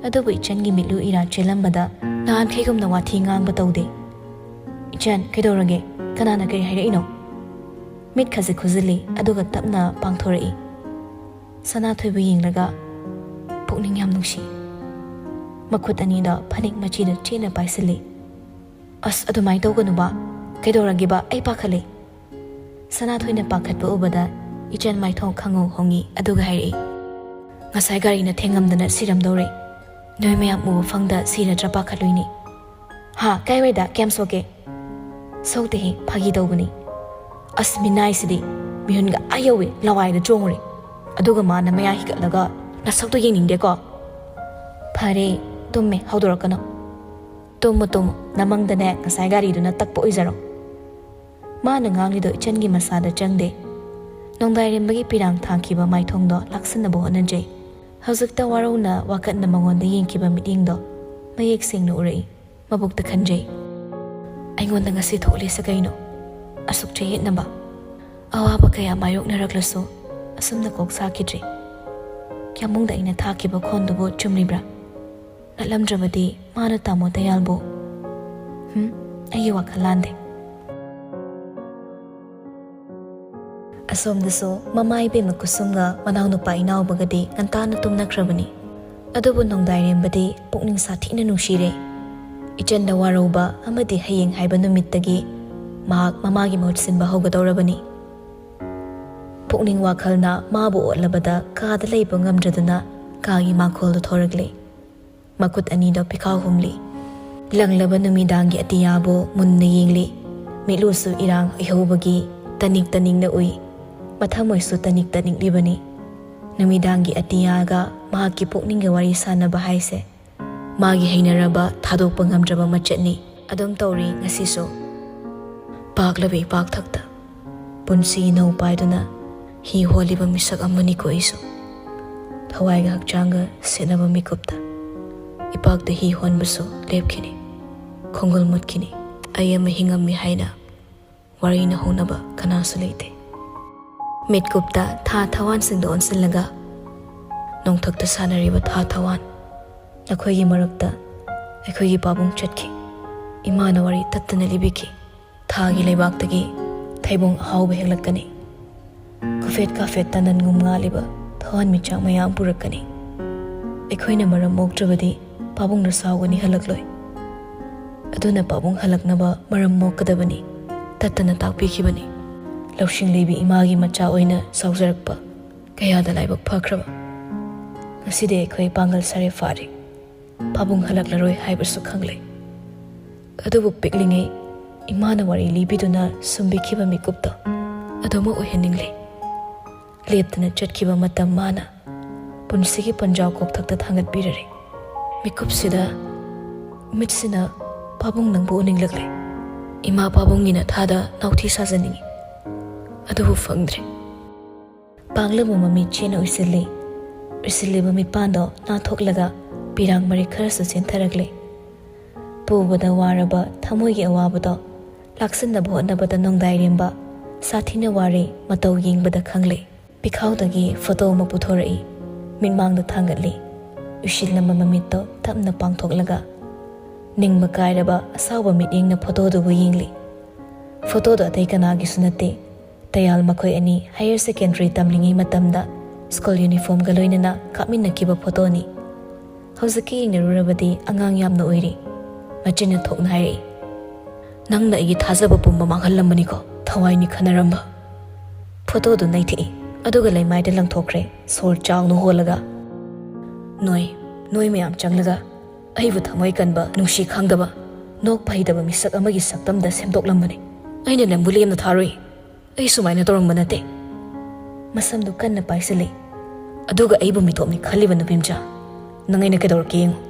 ꯑꯗꯨꯕꯨ ꯏꯆꯟꯒꯤ ꯃꯤꯠꯂꯨ ꯏꯔꯥ ꯆꯦꯜꯂꯝꯕꯗ ꯅꯍꯥꯟꯈꯩꯒꯨꯝꯅ ꯋꯥꯊꯤ ꯉꯥꯡꯕ ꯇꯧꯗꯦ꯫ "ꯏꯆꯟ, ꯀꯩꯗꯧꯔꯒꯦ? ꯀꯅꯥꯅ ꯀꯔꯤ ꯍꯥꯏꯔꯛꯏꯅꯣ?" ꯃꯤꯠ ꯈꯖꯤꯛ ꯈꯨꯖꯤꯜꯂꯤ, ꯑꯗꯨꯒ ꯇꯞꯅ ꯄꯥꯡꯊꯣꯔꯛꯏ꯫ ꯁꯅꯥꯊꯣꯏꯕꯨ ꯌꯦꯡꯂꯒ, "ꯄꯨꯛꯅꯤꯡ ꯌꯥꯝ ꯅꯨꯡꯁꯤ꯫" ꯃꯈꯨꯠ ꯑꯅꯤꯗ ꯐꯅꯦꯛ ꯃꯆꯤꯗ ꯆꯦꯠꯅ ꯄꯥꯏꯁꯤꯜꯂꯤ꯫ "ꯑꯁ, ꯑꯗꯨꯃꯥꯏꯅ ꯇꯧꯒꯅꯨꯕ꯫ ꯀꯩꯗꯧꯔꯒꯦꯕ? ꯑꯩ ꯄꯥꯈꯠꯂꯦ꯫" ꯁꯅꯥꯊꯣꯏꯅ ꯄꯥꯈꯠꯄ ꯎꯕꯗ ꯏꯆꯟ ꯃꯥꯏꯊꯣꯡ ꯈꯪꯍꯣꯡ ꯍꯣꯡꯉꯤ, ꯑꯗꯨꯒ ꯍꯥꯏꯔꯛꯏ, "ꯉꯁꯥꯏ ꯒꯥꯔꯤꯅ ꯊꯦꯡꯉꯝꯗꯅ ꯁꯤꯔꯝꯗꯧꯔꯦ꯫ ꯅꯣꯏ ꯃꯌꯥꯝ ꯎꯕ ꯐꯪꯗ ꯁꯤꯔꯗ꯭ꯔꯥ ꯄꯥꯈꯠꯂꯨꯏꯅꯦ꯫" "ꯍꯥ? ꯀꯥꯏꯋꯥꯏꯗ? ꯀꯌꯥꯝ ꯁꯣꯛꯀꯦ?" "ꯁꯣꯛꯇꯦꯍꯦ, ꯐꯥꯒꯤ ꯇꯧꯕꯅꯤ꯫ ꯑꯁ, ꯃꯤꯅꯥꯏꯁꯤꯗꯤ ꯃꯤꯍꯨꯟꯒ ꯑꯥ ꯌꯧꯋꯤ, ꯂꯋꯥꯏꯗ ꯆꯣꯡꯉꯨꯔꯦ꯫ ꯑꯗꯨꯒ ꯃꯥꯅ ꯃꯌꯥ ꯍꯤꯒꯠꯂꯒ, ꯅꯁꯛꯇꯣ ꯌꯦꯡꯅꯤꯡꯗꯦꯀꯣ꯫" "ꯐꯔꯦ, ꯇꯨꯝꯃꯦ, ꯍꯧꯗꯣꯔꯛꯀꯅꯨ꯫" "ꯇꯨꯝꯃꯨ, ꯇꯨꯝꯃꯨ, ꯅꯃꯪꯗꯅꯦ ꯉꯁꯥꯏ ꯒꯥꯔꯤꯗꯨꯅ ꯇꯛꯄ ꯑꯣꯏꯖꯔꯣ꯫" ꯃꯥꯅ ꯉꯥꯡꯂꯤꯗꯣ ꯏꯆꯟꯒꯤ ꯃꯁꯥꯗ ꯆꯪꯗꯦ꯫ ꯅꯣꯡꯗꯥꯏꯔꯦꯝꯕꯒꯤ ꯄꯤꯔꯥꯡ ꯊꯥꯡꯈꯤꯕ ꯃꯥꯏꯊꯣꯡꯗꯣ ꯂꯥꯛꯁꯤꯟꯅꯕ ꯍꯣꯠꯅꯖꯩ꯫ ꯍꯧꯖꯤꯛꯇ ꯋꯥꯔꯧꯅ ꯋꯥꯀꯠꯅ ꯃꯉꯣꯟꯗ ꯌꯦꯡꯈꯤꯕ ꯃꯤꯠꯌꯦꯡꯗꯣ ꯃꯌꯦꯛ ꯁꯦꯡꯅ ꯎꯔꯛꯏ꯫ ꯃꯕꯨꯛꯇ ꯈꯟꯖꯩ, "ꯑꯩꯉꯣꯟꯗ ꯉꯁꯤ ꯊꯣꯛꯂꯤꯁꯦ ꯀꯩꯅꯣ? ꯑꯁꯨꯛ ꯆꯌꯦꯠꯅꯕ, ꯑꯋꯥꯕ ꯀꯌꯥ ꯃꯥꯌꯣꯛꯅꯔꯛꯂꯁꯨ ꯑꯁꯨꯝꯅ ꯀꯣꯛ ꯁꯥꯈꯤꯗ꯭ꯔꯤ꯫ ꯀꯌꯥꯃꯨꯡꯗ ꯑꯩꯅ ꯊꯥꯈꯤꯕ ꯈꯣꯟꯗꯨꯕꯨ ꯆꯨꯝꯂꯤꯕ꯭ꯔꯥ? ꯅꯠꯂꯝꯗ꯭ꯔꯕꯗꯤ ꯃꯥꯅ ꯇꯥꯃꯣ ꯗꯌꯥꯜꯕꯨ, ꯍꯨꯝ, ꯑꯩꯒꯤ ꯋꯥꯈꯜ ꯂꯥꯟꯗꯦ꯫" ꯑꯁꯣꯝꯗꯁꯨ ꯃꯃꯥ ꯏꯕꯦꯝꯃ ꯀꯨꯁꯨꯝꯒ ꯃꯅꯥꯎꯅꯨꯄꯥ ꯏꯅꯥꯎꯕꯒꯗꯤ ꯉꯟꯇꯥꯅ ꯇꯨꯝꯅꯈ꯭ꯔꯕꯅꯤ꯫ ꯑꯗꯨꯕꯨ ꯅꯣꯡꯗꯥꯏꯔꯦꯝꯕꯗꯤ ꯄꯨꯛꯅꯤꯡ ꯁꯥꯊꯤꯅ ꯅꯨꯡꯁꯤꯔꯦ꯫ ꯏꯆꯟꯗ ꯋꯥꯔꯧꯕ ꯑꯃꯗꯤ ꯍꯌꯦꯡ ꯍꯥꯏꯕ ꯅꯨꯃꯤꯠꯇꯒꯤ ꯃꯍꯥꯛ ꯃꯃꯥꯒꯤ ꯃꯍꯨꯠ ꯁꯤꯟꯕ ꯍꯧꯒꯗꯧꯔꯕꯅꯤ꯫ ꯄꯨꯛꯅꯤꯡ ꯋꯥꯈꯜꯅ ꯃꯥꯕꯨ ꯑꯣꯠꯂꯕꯗ ꯀꯥꯗ ꯂꯩꯕ ꯉꯝꯗ꯭ꯔꯗꯨꯅ ꯀꯥꯒꯤ ꯃꯥꯡꯈꯣꯜꯗ ꯊꯣꯔꯛꯂꯦ꯫ ꯃꯈꯨꯠ ꯑꯅꯤꯗꯣ ꯄꯤꯈꯥꯎ ꯍꯨꯝꯂꯤ꯫ ꯂꯪꯂꯕ ꯅꯨꯃꯤꯗꯥꯡꯒꯤ ꯑꯇꯤꯌꯥꯕꯨ ꯃꯨꯟꯅ ꯌꯦꯡꯂꯤ꯫ ꯃꯤꯠꯂꯨꯁꯨ ꯏꯔꯥꯡ ꯑꯣꯏꯍꯧꯕꯒꯤ ꯇꯅꯤꯛ ꯇꯅꯤꯛꯅ ꯎꯏ꯫ ꯃꯊꯃꯣꯏꯁꯨ ꯇꯅꯤꯛ ꯇꯅꯤꯛꯂꯤꯕꯅꯤ꯫ ꯅꯨꯃꯤꯗꯥꯡꯒꯤ ꯑꯇꯤꯌꯥꯒ ꯃꯍꯥꯛꯀꯤ ꯄꯨꯛꯅꯤꯡꯒ ꯋꯥꯔꯤ ꯁꯥꯟꯅꯕ ꯍꯥꯏꯁꯦ ꯃꯥꯒꯤ ꯍꯩꯅꯔꯕ ꯊꯥꯗꯣꯛꯄ ꯉꯝꯗ꯭ꯔꯕ ꯃꯆꯠꯅꯤ꯫ ꯑꯗꯨꯝ ꯇꯧꯔꯤ ꯉꯁꯤꯁꯨ꯫ ꯄꯥꯛꯂꯕ ꯏꯄꯥꯛꯊꯛꯇ ꯄꯨꯟꯁꯤ ꯏꯅꯧ ꯄꯥꯏꯗꯨꯅ ꯍꯤ ꯍꯣꯜꯂꯤꯕ ꯃꯤꯁꯛ ꯑꯃꯅꯤꯀꯣ ꯑꯩꯁꯨ꯫ ꯊꯋꯥꯏꯒ ꯍꯛꯆꯥꯡꯒ ꯁꯦꯠꯅꯕ ꯃꯤꯀꯨꯞꯇ ꯏꯄꯥꯛꯇ ꯍꯤ ꯍꯣꯟꯕꯁꯨ ꯂꯦꯞꯈꯤꯅꯤ꯫ ꯈꯣꯡꯒꯨꯜ ꯃꯨꯠꯈꯤꯅꯤ꯫ ꯑꯩ ꯑꯃ ꯍꯤꯡꯉꯝꯃꯤ ꯍꯥꯏꯅ ꯋꯥꯔꯤꯅ ꯍꯧꯅꯕ ꯀꯅꯥꯁꯨ ꯂꯩꯇꯦ꯫ ꯃꯤꯠꯀꯨꯞꯇ ꯊꯥ ꯊꯋꯥꯟꯁꯤꯡꯗ ꯑꯣꯟꯁꯤꯜꯂꯒ ꯅꯣꯡꯊꯛꯇ ꯁꯥꯟꯅꯔꯤꯕ ꯊꯥ ꯊꯋꯥꯟ꯫ ꯅꯈꯣꯏꯒꯤ ꯃꯔꯛꯇ ꯑꯩꯈꯣꯏꯒꯤ ꯄꯥꯕꯨꯡ ꯆꯠꯈꯤ꯫ ꯏꯃꯥꯅ ꯋꯥꯔꯤ ꯇꯠꯇꯅ ꯂꯤꯕꯤꯈꯤ꯫ ꯊꯥꯒꯤ ꯂꯩꯕꯥꯛꯇꯒꯤ ꯊꯩꯕꯣꯡ ꯑꯍꯥꯎꯕ ꯍꯦꯛꯂꯛꯀꯅꯤ꯫ ꯀꯨꯐꯦꯠ ꯀꯥꯐꯦꯠ ꯇꯅꯟꯒꯨꯝ ꯉꯥꯜꯂꯤꯕ ꯊꯋꯥꯟꯃꯤꯆꯥꯛ ꯃꯌꯥꯝ ꯄꯨꯔꯛꯀꯅꯤ꯫ ꯑꯩꯈꯣꯏꯅ ꯃꯔꯝ ꯃꯣꯛꯇ꯭ꯔꯕꯗꯤ ꯄꯥꯕꯨꯡꯅ ꯁꯥꯎꯒꯅꯤ, ꯍꯜꯂꯛꯂꯣꯏ꯫ ꯑꯗꯨꯅ ꯄꯥꯕꯨꯡ ꯍꯜꯂꯛꯅꯕ ꯃꯔꯝ ꯃꯣꯛꯀꯗꯕꯅꯤ꯫ ꯇꯠꯇꯅ ꯇꯥꯛꯄꯤꯈꯤꯕꯅꯤ꯫ ꯂꯧꯁꯤꯡ ꯂꯩꯕꯤ ꯏꯃꯥꯒꯤ ꯃꯆꯥ ꯑꯣꯏꯅ ꯆꯥꯎꯖꯔꯛꯄ ꯀꯌꯥꯗ ꯂꯥꯏꯕꯛ ꯐꯈ꯭ꯔꯕ꯫ ꯉꯁꯤꯗꯤ ꯑꯩꯈꯣꯏ ꯄꯥꯡꯒꯜ ꯁꯥꯔꯦ ꯐꯥꯔꯦ꯫ ꯄꯥꯕꯨꯡ ꯍꯜꯂꯛꯂꯔꯣꯏ ꯍꯥꯏꯕꯁꯨ ꯈꯪꯂꯦ꯫ ꯑꯗꯨꯕꯨ ꯄꯤꯛꯂꯤꯉꯩ ꯏꯃꯥꯅ ꯋꯥꯔꯤ ꯂꯤꯕꯤꯗꯨꯅ ꯁꯨꯝꯕꯤꯈꯤꯕ ꯃꯤꯀꯨꯞꯇꯣ ꯑꯗꯨꯃꯛ ꯑꯣꯏꯍꯟꯅꯤꯡꯂꯦ꯫ ꯂꯦꯞꯇꯅ ꯆꯠꯈꯤꯕ ꯃꯇꯝ ꯃꯥꯅ ꯄꯨꯟꯁꯤꯒꯤ ꯄꯟꯖꯥꯎ ꯀꯣꯛꯊꯛꯇ ꯊꯥꯡꯒꯠꯄꯤꯔꯔꯦ꯫ ꯃꯤꯀꯨꯞꯁꯤꯗ ꯃꯤꯠꯁꯤꯅ ꯄꯥꯕꯨꯡ ꯅꯪꯕꯨ ꯎꯅꯤꯡꯂꯛꯂꯦ꯫ ꯏꯃꯥ ꯄꯥꯕꯨꯡꯒꯤ ꯅꯊꯥꯗ ꯅꯥꯎꯊꯤ ꯁꯥꯖꯅꯤꯡꯏ, ꯑꯗꯨꯕꯨ ꯐꯪꯗ꯭ꯔꯦ꯫ ꯄꯥꯡꯂꯕ ꯃꯃꯤꯠ ꯆꯦꯅ ꯎꯏꯁꯤꯜꯂꯤ꯫ ꯎꯏꯁꯤꯜꯂꯤꯕ ꯃꯤꯠꯄꯥꯟꯗꯣ ꯅꯥꯟꯊꯣꯛꯂꯒ ꯄꯤꯔꯥꯡ ꯃꯔꯤꯛ ꯈꯔꯁꯨ ꯆꯦꯟꯊꯔꯛꯂꯦ꯫ ꯄꯨꯕꯗ ꯋꯥꯔꯕ ꯊꯃꯣꯏꯒꯤ ꯑꯋꯥꯕꯗꯣ ꯂꯥꯛꯁꯤꯟꯅꯕ ꯍꯣꯠꯅꯕꯗ ꯅꯣꯡꯗꯥꯏꯔꯦꯝꯕ ꯁꯥꯊꯤꯅ ꯋꯥꯔꯦ, ꯃꯇꯧ ꯌꯦꯡꯕꯗ ꯈꯪꯂꯦ꯫ ꯄꯤꯈꯥꯎꯗꯒꯤ ꯐꯣꯇꯣ ꯑꯃ ꯄꯨꯊꯣꯔꯛꯏ꯫ ꯃꯤꯠꯃꯥꯡꯗ ꯊꯥꯡꯒꯠꯂꯤ꯫ ꯎꯏꯁꯤꯜꯂꯝꯕ ꯃꯃꯤꯠꯇꯣ ꯇꯞꯅ ꯄꯥꯡꯊꯣꯛꯂꯒ ꯅꯤꯡꯕ ꯀꯥꯏꯔꯕ ꯑꯁꯥꯎꯕ ꯃꯤꯠꯌꯦꯡꯅ ꯐꯣꯇꯣꯗꯨꯕꯨ ꯌꯦꯡꯂꯤ꯫ ꯐꯣꯇꯣꯗꯣ ꯑꯇꯩ ꯀꯅꯥꯒꯤꯁꯨ ꯅꯠꯇꯦ꯫ ꯇꯌꯥꯜ ꯃꯈꯣꯏ ꯑꯅꯤ ꯍꯥꯌꯔ ꯁꯦꯀꯦꯟꯗꯔꯤ ꯇꯝꯂꯤꯉꯩ ꯃꯇꯝꯗ ꯁ꯭ꯀꯨꯜ ꯌꯨꯅꯤꯐꯣꯔꯝꯒ ꯂꯣꯏꯅꯅ ꯀꯥꯞꯃꯤꯟꯅꯈꯤꯕ ꯐꯣꯇꯣꯅꯤ꯫ ꯍꯧꯖꯤꯛꯀꯤ ꯌꯦꯡꯅꯔꯨꯔꯕꯗꯤ ꯑꯉꯥꯡ ꯌꯥꯝꯅ ꯑꯣꯏꯔꯤ꯫ ꯃꯆꯤꯟꯅ ꯊꯣꯛꯅ ꯍꯥꯏꯔꯛꯏ, "ꯅꯪꯅ ꯑꯩꯒꯤ ꯊꯥꯖꯕ ꯄꯨꯝꯕ ꯃꯥꯡꯍꯜꯂꯝꯕꯅꯤꯀꯣ, ꯊꯋꯥꯏꯅꯤ ꯈꯟꯅꯔꯝꯕ"꯫ ꯐꯣꯇꯣꯗꯨ ꯅꯩꯊꯦꯛꯏ, ꯑꯗꯨꯒ ꯂꯩꯃꯥꯏꯗ ꯂꯪꯊꯣꯛꯈ꯭ꯔꯦ, ꯁꯣꯔ ꯆꯥꯎꯅ ꯍꯣꯜꯂꯒ꯫ "ꯅꯣꯏ, ꯅꯣꯏ ꯃꯌꯥꯝ ꯆꯪꯂꯒ ꯑꯩꯕꯨ ꯊꯃꯣꯏ ꯀꯟꯕ, ꯅꯨꯡꯁꯤ ꯈꯪꯗꯕ, ꯅꯣꯛꯄ ꯍꯩꯇꯕ ꯃꯤꯁꯛ ꯑꯃꯒꯤ ꯁꯛꯇꯝꯗ ꯁꯦꯝꯗꯣꯛꯂꯝꯕꯅꯤ꯫ ꯑꯩꯅ ꯅꯪꯕꯨ ꯂꯦꯝꯅ ꯊꯥꯔꯨꯏ꯫ ꯑꯩ ꯁꯨꯃꯥꯏꯅ ꯇꯧꯔꯝꯕ ꯅꯠꯇꯦ"꯫ ꯃꯁꯝꯗꯨ ꯀꯟꯅ ꯄꯥꯏꯁꯤꯜꯂꯤ꯫ "ꯑꯗꯨꯒ ꯑꯩꯕꯨ ꯃꯤꯇꯣꯞꯅꯤ ꯈꯜꯂꯤꯕ ꯅꯨꯄꯤꯃꯆꯥ, ꯅꯪ ꯑꯩꯅ ꯀꯩꯗꯧꯔꯛꯀꯦ ꯌꯦꯡꯉꯨ꯫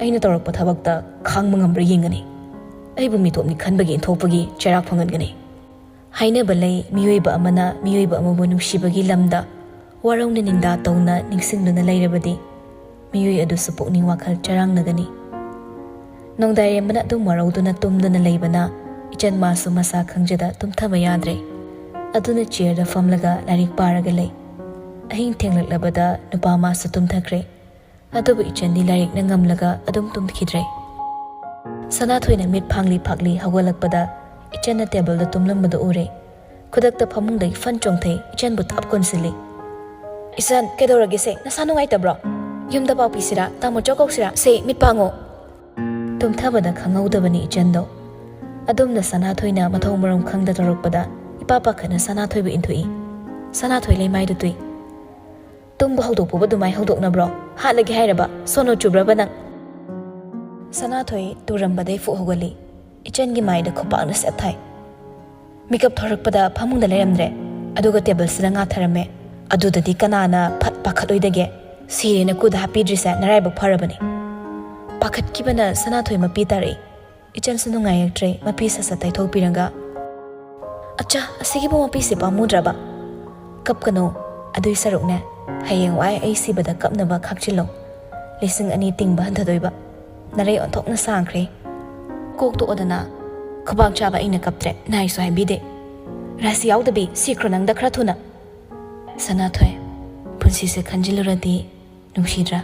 ꯑꯩꯅ ꯇꯧꯔꯛꯄ ꯊꯕꯛꯇ ꯈꯥꯡꯕ ꯉꯝꯕ꯭ꯔꯥ ꯌꯦꯡꯒꯅꯤ꯫ ꯑꯩꯕꯨ ꯃꯤꯇꯣꯞꯅꯤ ꯈꯟꯕꯒꯤ ꯏꯟꯊꯣꯛꯄꯒꯤ ꯆꯩꯔꯥꯛ ꯐꯪꯍꯟꯒꯅꯤ"꯫ ꯍꯥꯏꯅꯕ ꯂꯩ, ꯃꯤꯑꯣꯏꯕ ꯑꯃꯅ ꯃꯤꯑꯣꯏꯕ ꯑꯃꯕꯨ ꯅꯨꯡꯁꯤꯕꯒꯤ ꯂꯝꯗ ꯋꯥꯔꯧꯅ ꯅꯤꯡꯗꯥ ꯇꯧꯅ ꯅꯤꯡꯁꯤꯡꯗꯨꯅ ꯂꯩꯔꯕꯗꯤ, ꯃꯤꯑꯣꯏ ꯑꯗꯨꯁꯨ ꯄꯨꯛꯅꯤꯡ ꯋꯥꯈꯜ ꯆꯔꯥꯡꯅꯒꯅꯤ꯫ ꯅꯣꯡꯗꯥꯏꯔꯦꯝꯕꯅ ꯑꯗꯨꯝ ꯋꯥꯔꯧꯗꯨꯅ ꯇꯨꯝꯗꯨꯅ ꯂꯩꯕꯅ, ꯏꯆꯟ ꯃꯥꯁꯨ ꯃꯁꯥ ꯈꯪꯖꯗ ꯇꯨꯝꯊꯕ ꯌꯥꯗ꯭ꯔꯦ꯫ ꯑꯗꯨꯅ ꯆꯤꯌꯔꯗ ꯐꯝꯂꯒ ꯂꯥꯏꯔꯤꯛ ꯄꯥꯔꯒ ꯂꯩ꯫ ꯑꯍꯤꯡ ꯊꯦꯡꯂꯛꯂꯕꯗ ꯅꯨꯄꯥ ꯃꯥꯁꯨ ꯇꯨꯝꯊꯈ꯭ꯔꯦ꯫ ꯑꯗꯨꯕꯨ ꯏꯆꯟꯗꯤ ꯂꯥꯏꯔꯤꯛꯅ ꯉꯝꯂꯒ ꯑꯗꯨꯝ ꯇꯨꯝꯈꯤꯗ꯭ꯔꯦ꯫ ꯁꯅꯥꯊꯣꯏꯅ ꯃꯤꯠ ꯐꯥꯡꯂꯤ ꯐꯥꯛꯂꯤ ꯍꯧꯒꯠꯂꯛꯄꯗ, ꯏꯆꯟꯅ ꯇꯦꯕꯜꯗ ꯇꯨꯝꯂꯝꯕꯗꯨ ꯎꯔꯦ꯫ ꯈꯨꯗꯛꯇ ꯐꯃꯨꯡꯗꯒꯤ ꯐꯟ ꯆꯣꯡꯊꯩ, ꯏꯆꯟꯕꯨ ꯊꯥꯞ ꯀꯣꯟꯁꯤꯜꯂꯤ꯫ "ꯏꯆꯟ, ꯀꯩꯗꯧꯔꯒꯦꯁꯦ? ꯅꯁꯥ ꯅꯨꯡꯉꯥꯏꯇꯕ꯭ꯔꯣ? ꯌꯨꯝꯗ ꯄꯥꯎ ꯄꯤꯁꯤꯔꯥ? ꯇꯥꯃꯣ ꯆꯧ ꯀꯧꯁꯤꯔꯥ? ꯁꯦ, ꯃꯤꯠ ꯄꯥꯡꯉꯣ"꯫ ꯇꯨꯝꯊꯕꯗ ꯈꯪꯍꯧꯗꯕꯅꯤ ꯏꯆꯟꯗꯣ꯫ ꯑꯗꯨꯝꯅ ꯁꯅꯥꯊꯣꯏꯅ ꯃꯊꯧ ꯃꯔꯝ ꯈꯪꯗ ꯇꯧꯔꯛꯄꯗ, ꯏꯄꯥ ꯄꯥꯈꯠꯅ ꯁꯅꯥꯊꯣꯏꯕꯨ ꯏꯟꯊꯣꯛꯏ꯫ ꯁꯅꯥꯊꯣꯏ ꯂꯩꯃꯥꯏꯗ ꯇꯨꯏ꯫ "ꯇꯨꯝꯕ ꯍꯧꯗꯣꯛꯄꯕꯨ ꯑꯗꯨꯃꯥꯏ ꯍꯧꯗꯣꯛꯅꯕ꯭ꯔꯣ? ꯍꯥꯠꯂꯒꯦ ꯍꯥꯏꯔꯕ? ꯁꯣꯅꯣ ꯆꯨꯕ꯭ꯔꯕ ꯅꯪ?" ꯁꯅꯥꯊꯣꯏ ꯇꯨꯔꯝꯕꯗꯩ ꯐꯨꯛ ꯍꯧꯒꯠꯂꯤ꯫ ꯏꯆꯟꯒꯤ ꯃꯥꯏꯗ ꯈꯨꯄꯥꯛꯅ ꯁꯦꯠ ꯊꯥꯏ꯫ ꯃꯤꯀꯞ ꯊꯣꯔꯛꯄꯗ ꯐꯃꯨꯡꯗ ꯂꯩꯔꯝꯗ꯭ꯔꯦ, ꯑꯗꯨꯒ ꯇꯦꯕꯜꯁꯤꯗ ꯉꯥ ꯊꯔꯝꯃꯦ꯫ ꯑꯗꯨꯗꯗꯤ ꯀꯅꯥꯅ ꯐꯠ ꯄꯥꯈꯠꯂꯣꯏꯗꯒꯦ? ꯁꯤꯔꯦꯅ ꯀꯨꯗ ꯍꯥꯞꯄꯤꯗ꯭ꯔꯤꯁꯦ ꯅꯔꯥꯏꯕꯛ ꯐꯔꯕꯅꯤ꯫ ꯄꯥꯈꯠꯈꯤꯕꯅ ꯁꯅꯥꯊꯣꯏ ꯃꯄꯤ ꯇꯥꯔꯛꯏ꯫ ꯏꯆꯟꯁꯨ ꯅꯨꯡꯉꯥꯏꯔꯛꯇ꯭ꯔꯦ, ꯃꯄꯤ ꯁꯠ ꯁꯠ ꯇꯩꯊꯣꯛꯄꯤꯔꯒ, "ꯑꯠꯆꯥ, ꯑꯁꯤꯒꯤꯕꯨ ꯃꯄꯤꯁꯦ ꯄꯥꯝꯃꯨꯗ꯭ꯔꯕ? ꯀꯞꯀꯅꯨ, ꯑꯗꯨꯏ ꯁꯔꯨꯛꯅꯦ, ꯍꯌꯦꯡꯋꯥꯏ ꯑꯩ ꯁꯤꯕꯗ ꯀꯞꯅꯕ ꯈꯥꯛꯆꯤꯜꯂꯣ꯫ ꯂꯤꯁꯤꯡ ꯑꯅꯤ ꯇꯤꯡꯕ ꯍꯟꯊꯗꯣꯏꯕ꯫ ꯅꯔꯩ ꯑꯣꯟꯊꯣꯛꯅ ꯁꯥꯡꯈ꯭ꯔꯦ꯫ ꯀꯣꯛ ꯇꯣꯛꯑꯣꯗꯅ꯫ ꯈꯨꯕꯥꯛ ꯆꯥꯕ ꯑꯩꯅ ꯀꯞꯇ꯭ꯔꯦ, ꯅꯥꯏꯁꯨ ꯍꯥꯏꯕꯤꯗꯦ꯫ ꯔꯥꯁꯤ ꯌꯥꯎꯗꯕꯤ, ꯁꯤꯈ꯭ꯔꯣ ꯅꯪꯗ ꯈꯔ ꯊꯨꯅ꯫" ꯁꯅꯥꯊꯣꯏ, ꯄꯨꯟꯁꯤꯁꯦ ꯈꯟꯖꯤꯜꯂꯨꯔꯗꯤ ꯅꯨꯡꯁꯤꯗ꯭ꯔꯥ?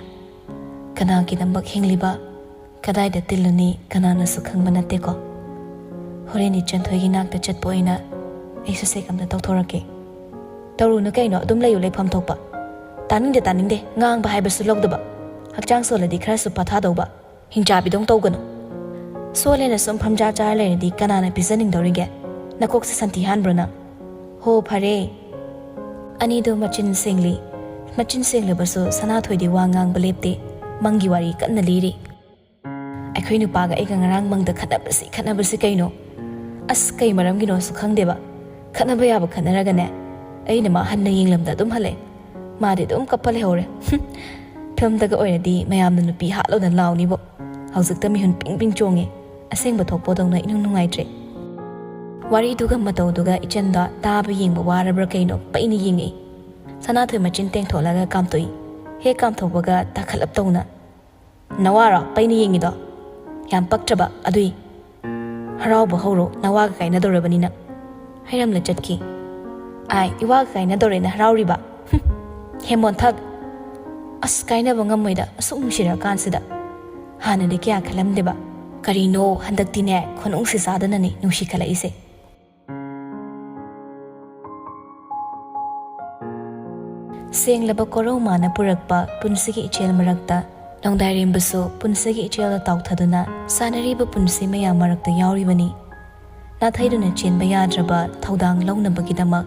ꯀꯅꯥꯒꯤꯗꯃꯛ ꯍꯤꯡꯂꯤꯕ, ꯀꯗꯥꯏꯗ ꯇꯤꯜꯂꯨꯅꯤ, ꯀꯅꯥꯅꯁꯨ ꯈꯪꯕ ꯅꯠꯇꯦꯀꯣ꯫ ꯍꯣꯔꯦꯟ ꯏꯆꯟꯊꯣꯏꯒꯤ ꯅꯥꯛꯇ ꯆꯠꯄ ꯑꯣꯏꯅ ꯑꯩꯁꯨ ꯁꯦꯛ ꯑꯝꯇ ꯇꯧꯊꯣꯔꯛꯀꯦ꯫ ꯇꯧꯔꯨꯅꯨ ꯀꯩꯅꯣ, ꯑꯗꯨꯝ ꯂꯩꯌꯨ ꯂꯩꯐꯝ ꯊꯣꯛꯄ꯫ ꯇꯥꯅꯤꯡꯗꯦ, ꯇꯥꯅꯤꯡꯗꯦ, ꯉꯥꯡꯕ ꯍꯥꯏꯕꯁꯨ ꯂꯧꯗꯕ꯫ ꯍꯛꯆꯥꯡ ꯁꯣꯜꯂꯗꯤ ꯈꯔꯁꯨ ꯄꯊꯥꯗꯧꯕ꯫ ꯍꯤꯡꯆꯥꯕꯤꯗꯧ ꯇꯧꯒꯅꯨ꯫ ꯁꯣꯜꯂꯦꯅ ꯁꯨꯝ ꯐꯝꯖꯥ ꯆꯥꯔ ꯂꯩꯔꯗꯤ ꯀꯅꯥꯅ ꯄꯤꯖꯅꯤꯡꯗꯧꯔꯤꯒꯦ? ꯅꯀꯣꯛꯁꯦ ꯁꯟꯊꯤ ꯍꯥꯟꯕ꯭ꯔꯣ ꯅꯪ? ꯍꯣ, ꯐꯔꯦ꯫ ꯑꯅꯤꯗꯣ ꯃꯆꯤꯟ ꯁꯦꯡꯂꯤ꯫ ꯃꯆꯤꯟ ꯁꯦꯡꯂꯕꯁꯨ ꯁꯅꯥꯊꯣꯏꯗꯤ ꯋꯥ ꯉꯥꯡꯕ ꯂꯦꯞꯇꯦ꯫ ꯃꯪꯒꯤ ꯋꯥꯔꯤ ꯀꯟꯅ ꯂꯤꯔꯤ꯫ "ꯑꯩꯈꯣꯏ ꯅꯨꯄꯥꯒ ꯑꯩꯒ ꯉꯔꯥꯡ ꯃꯪꯗ ꯈꯠꯅꯕꯁꯤ, ꯈꯠꯅꯕꯁꯤ ꯀꯩꯅꯣ? ꯑꯁ, ꯀꯩ ꯃꯔꯝꯒꯤꯅꯣꯁꯨ ꯈꯪꯗꯦꯕ꯫ ꯈꯠꯅꯕ ꯌꯥꯕ ꯈꯠꯅꯔꯒꯅꯦ, ꯑꯩꯅ ꯃꯥ ꯍꯟꯅ ꯌꯦꯡꯂꯝꯗ ꯑꯗꯨꯝ ꯍꯜꯂꯛꯑꯦ꯫ ꯃꯥꯗꯤ ꯑꯗꯨꯝ ꯀꯞꯄ ꯂꯩꯍꯧꯔꯦ꯫" ꯐꯤꯂꯝꯗꯒ ꯑꯣꯏꯔꯗꯤ ꯃꯌꯥꯝꯅ ꯅꯨꯄꯤ ꯍꯥꯠꯂꯣꯅ ꯂꯥꯎꯅꯤꯕꯣ꯫ ꯍꯧꯖꯤꯛꯇ ꯃꯤꯍꯨꯟ ꯄꯤꯡ ꯄꯤꯡ ꯆꯣꯡꯉꯦ꯫ ꯑꯁꯦꯡꯕ ꯊꯣꯛꯄꯗꯧꯅ ꯏꯅꯨꯡ ꯅꯨꯡꯉꯥꯏꯇ꯭ꯔꯦ꯫ ꯋꯥꯔꯤꯗꯨꯒ ꯃꯇꯧꯗꯨꯒ ꯏꯆꯟꯗ ꯇꯥꯕ ꯌꯦꯡꯕ ꯋꯥꯔꯕ꯭ꯔꯥ ꯀꯩꯅꯣ, ꯄꯩꯅ ꯌꯦꯡꯉꯛꯏ꯫ ꯁꯅꯥꯊꯣꯏ ꯃꯆꯤꯟ ꯇꯦꯡꯊꯣꯛꯂꯒ ꯀꯥꯝꯊꯣꯛꯏ꯫ ꯍꯦꯛ ꯀꯥꯝꯊꯣꯛꯄꯒ ꯇꯥꯈꯠꯂꯞ ꯇꯧꯅ, "ꯅꯋꯥꯔꯣ ꯄꯩꯅ ꯌꯦꯡꯉꯤꯗꯣ? ꯌꯥꯝ ꯄꯛꯇ꯭ꯔꯕ ꯑꯗꯨꯏ꯫ ꯍꯔꯥꯎꯕ ꯍꯧꯔꯣ, ꯅꯋꯥꯒ ꯀꯥꯏꯅꯗꯧꯔꯕꯅꯤꯅ꯫" ꯍꯩꯔꯝꯂ ꯆꯠꯈꯤ꯫ "ꯑꯥꯏ, ꯏꯋꯥꯒ ꯀꯥꯏꯅꯗꯧꯔꯦꯅ ꯍꯔꯥꯎꯔꯤꯕ? ꯍꯨꯝ, ꯍꯦ ꯃꯣꯟꯊꯛ! ꯑꯁ, ꯀꯥꯏꯅꯕ ꯉꯝꯃꯣꯏꯗ, ꯑꯁꯨꯛ ꯅꯨꯡꯁꯤꯔꯀꯥꯟꯁꯤꯗ꯫" ꯍꯥꯟꯅꯗꯤ ꯀꯌꯥ ꯈꯜꯂꯝꯗꯦꯕ꯫ ꯀꯔꯤꯅꯣ, ꯍꯟꯗꯛꯇꯤꯅꯦ, ꯈꯣꯟꯅꯨꯡꯁꯤ ꯆꯥꯗꯅꯅꯦ ꯅꯨꯡꯁꯤ ꯈꯠꯂꯛꯏꯁꯦ꯫ ꯁꯦꯡꯂꯕ ꯀꯣꯔꯧ ꯃꯥꯅ ꯄꯨꯔꯛꯄ ꯄꯨꯟꯁꯤꯒꯤ ꯏꯆꯦꯜ ꯃꯔꯛꯇ, ꯅꯣꯡꯗꯥꯏꯔꯦꯝꯕꯁꯨ ꯄꯨꯟꯁꯤꯒꯤ ꯏꯆꯦꯜꯗ ꯇꯥꯎꯊꯗꯨꯅ ꯁꯥꯟꯅꯔꯤꯕ ꯄꯨꯟꯁꯤ ꯃꯌꯥꯝ ꯃꯔꯛꯇ ꯌꯥꯎꯔꯤꯕꯅꯤ꯫ ꯅꯥꯊꯩꯗꯨꯅ ꯆꯦꯟꯕ ꯌꯥꯗ꯭ꯔꯕ ꯊꯧꯗꯥꯡ ꯂꯧꯅꯕꯒꯤꯗꯃꯛ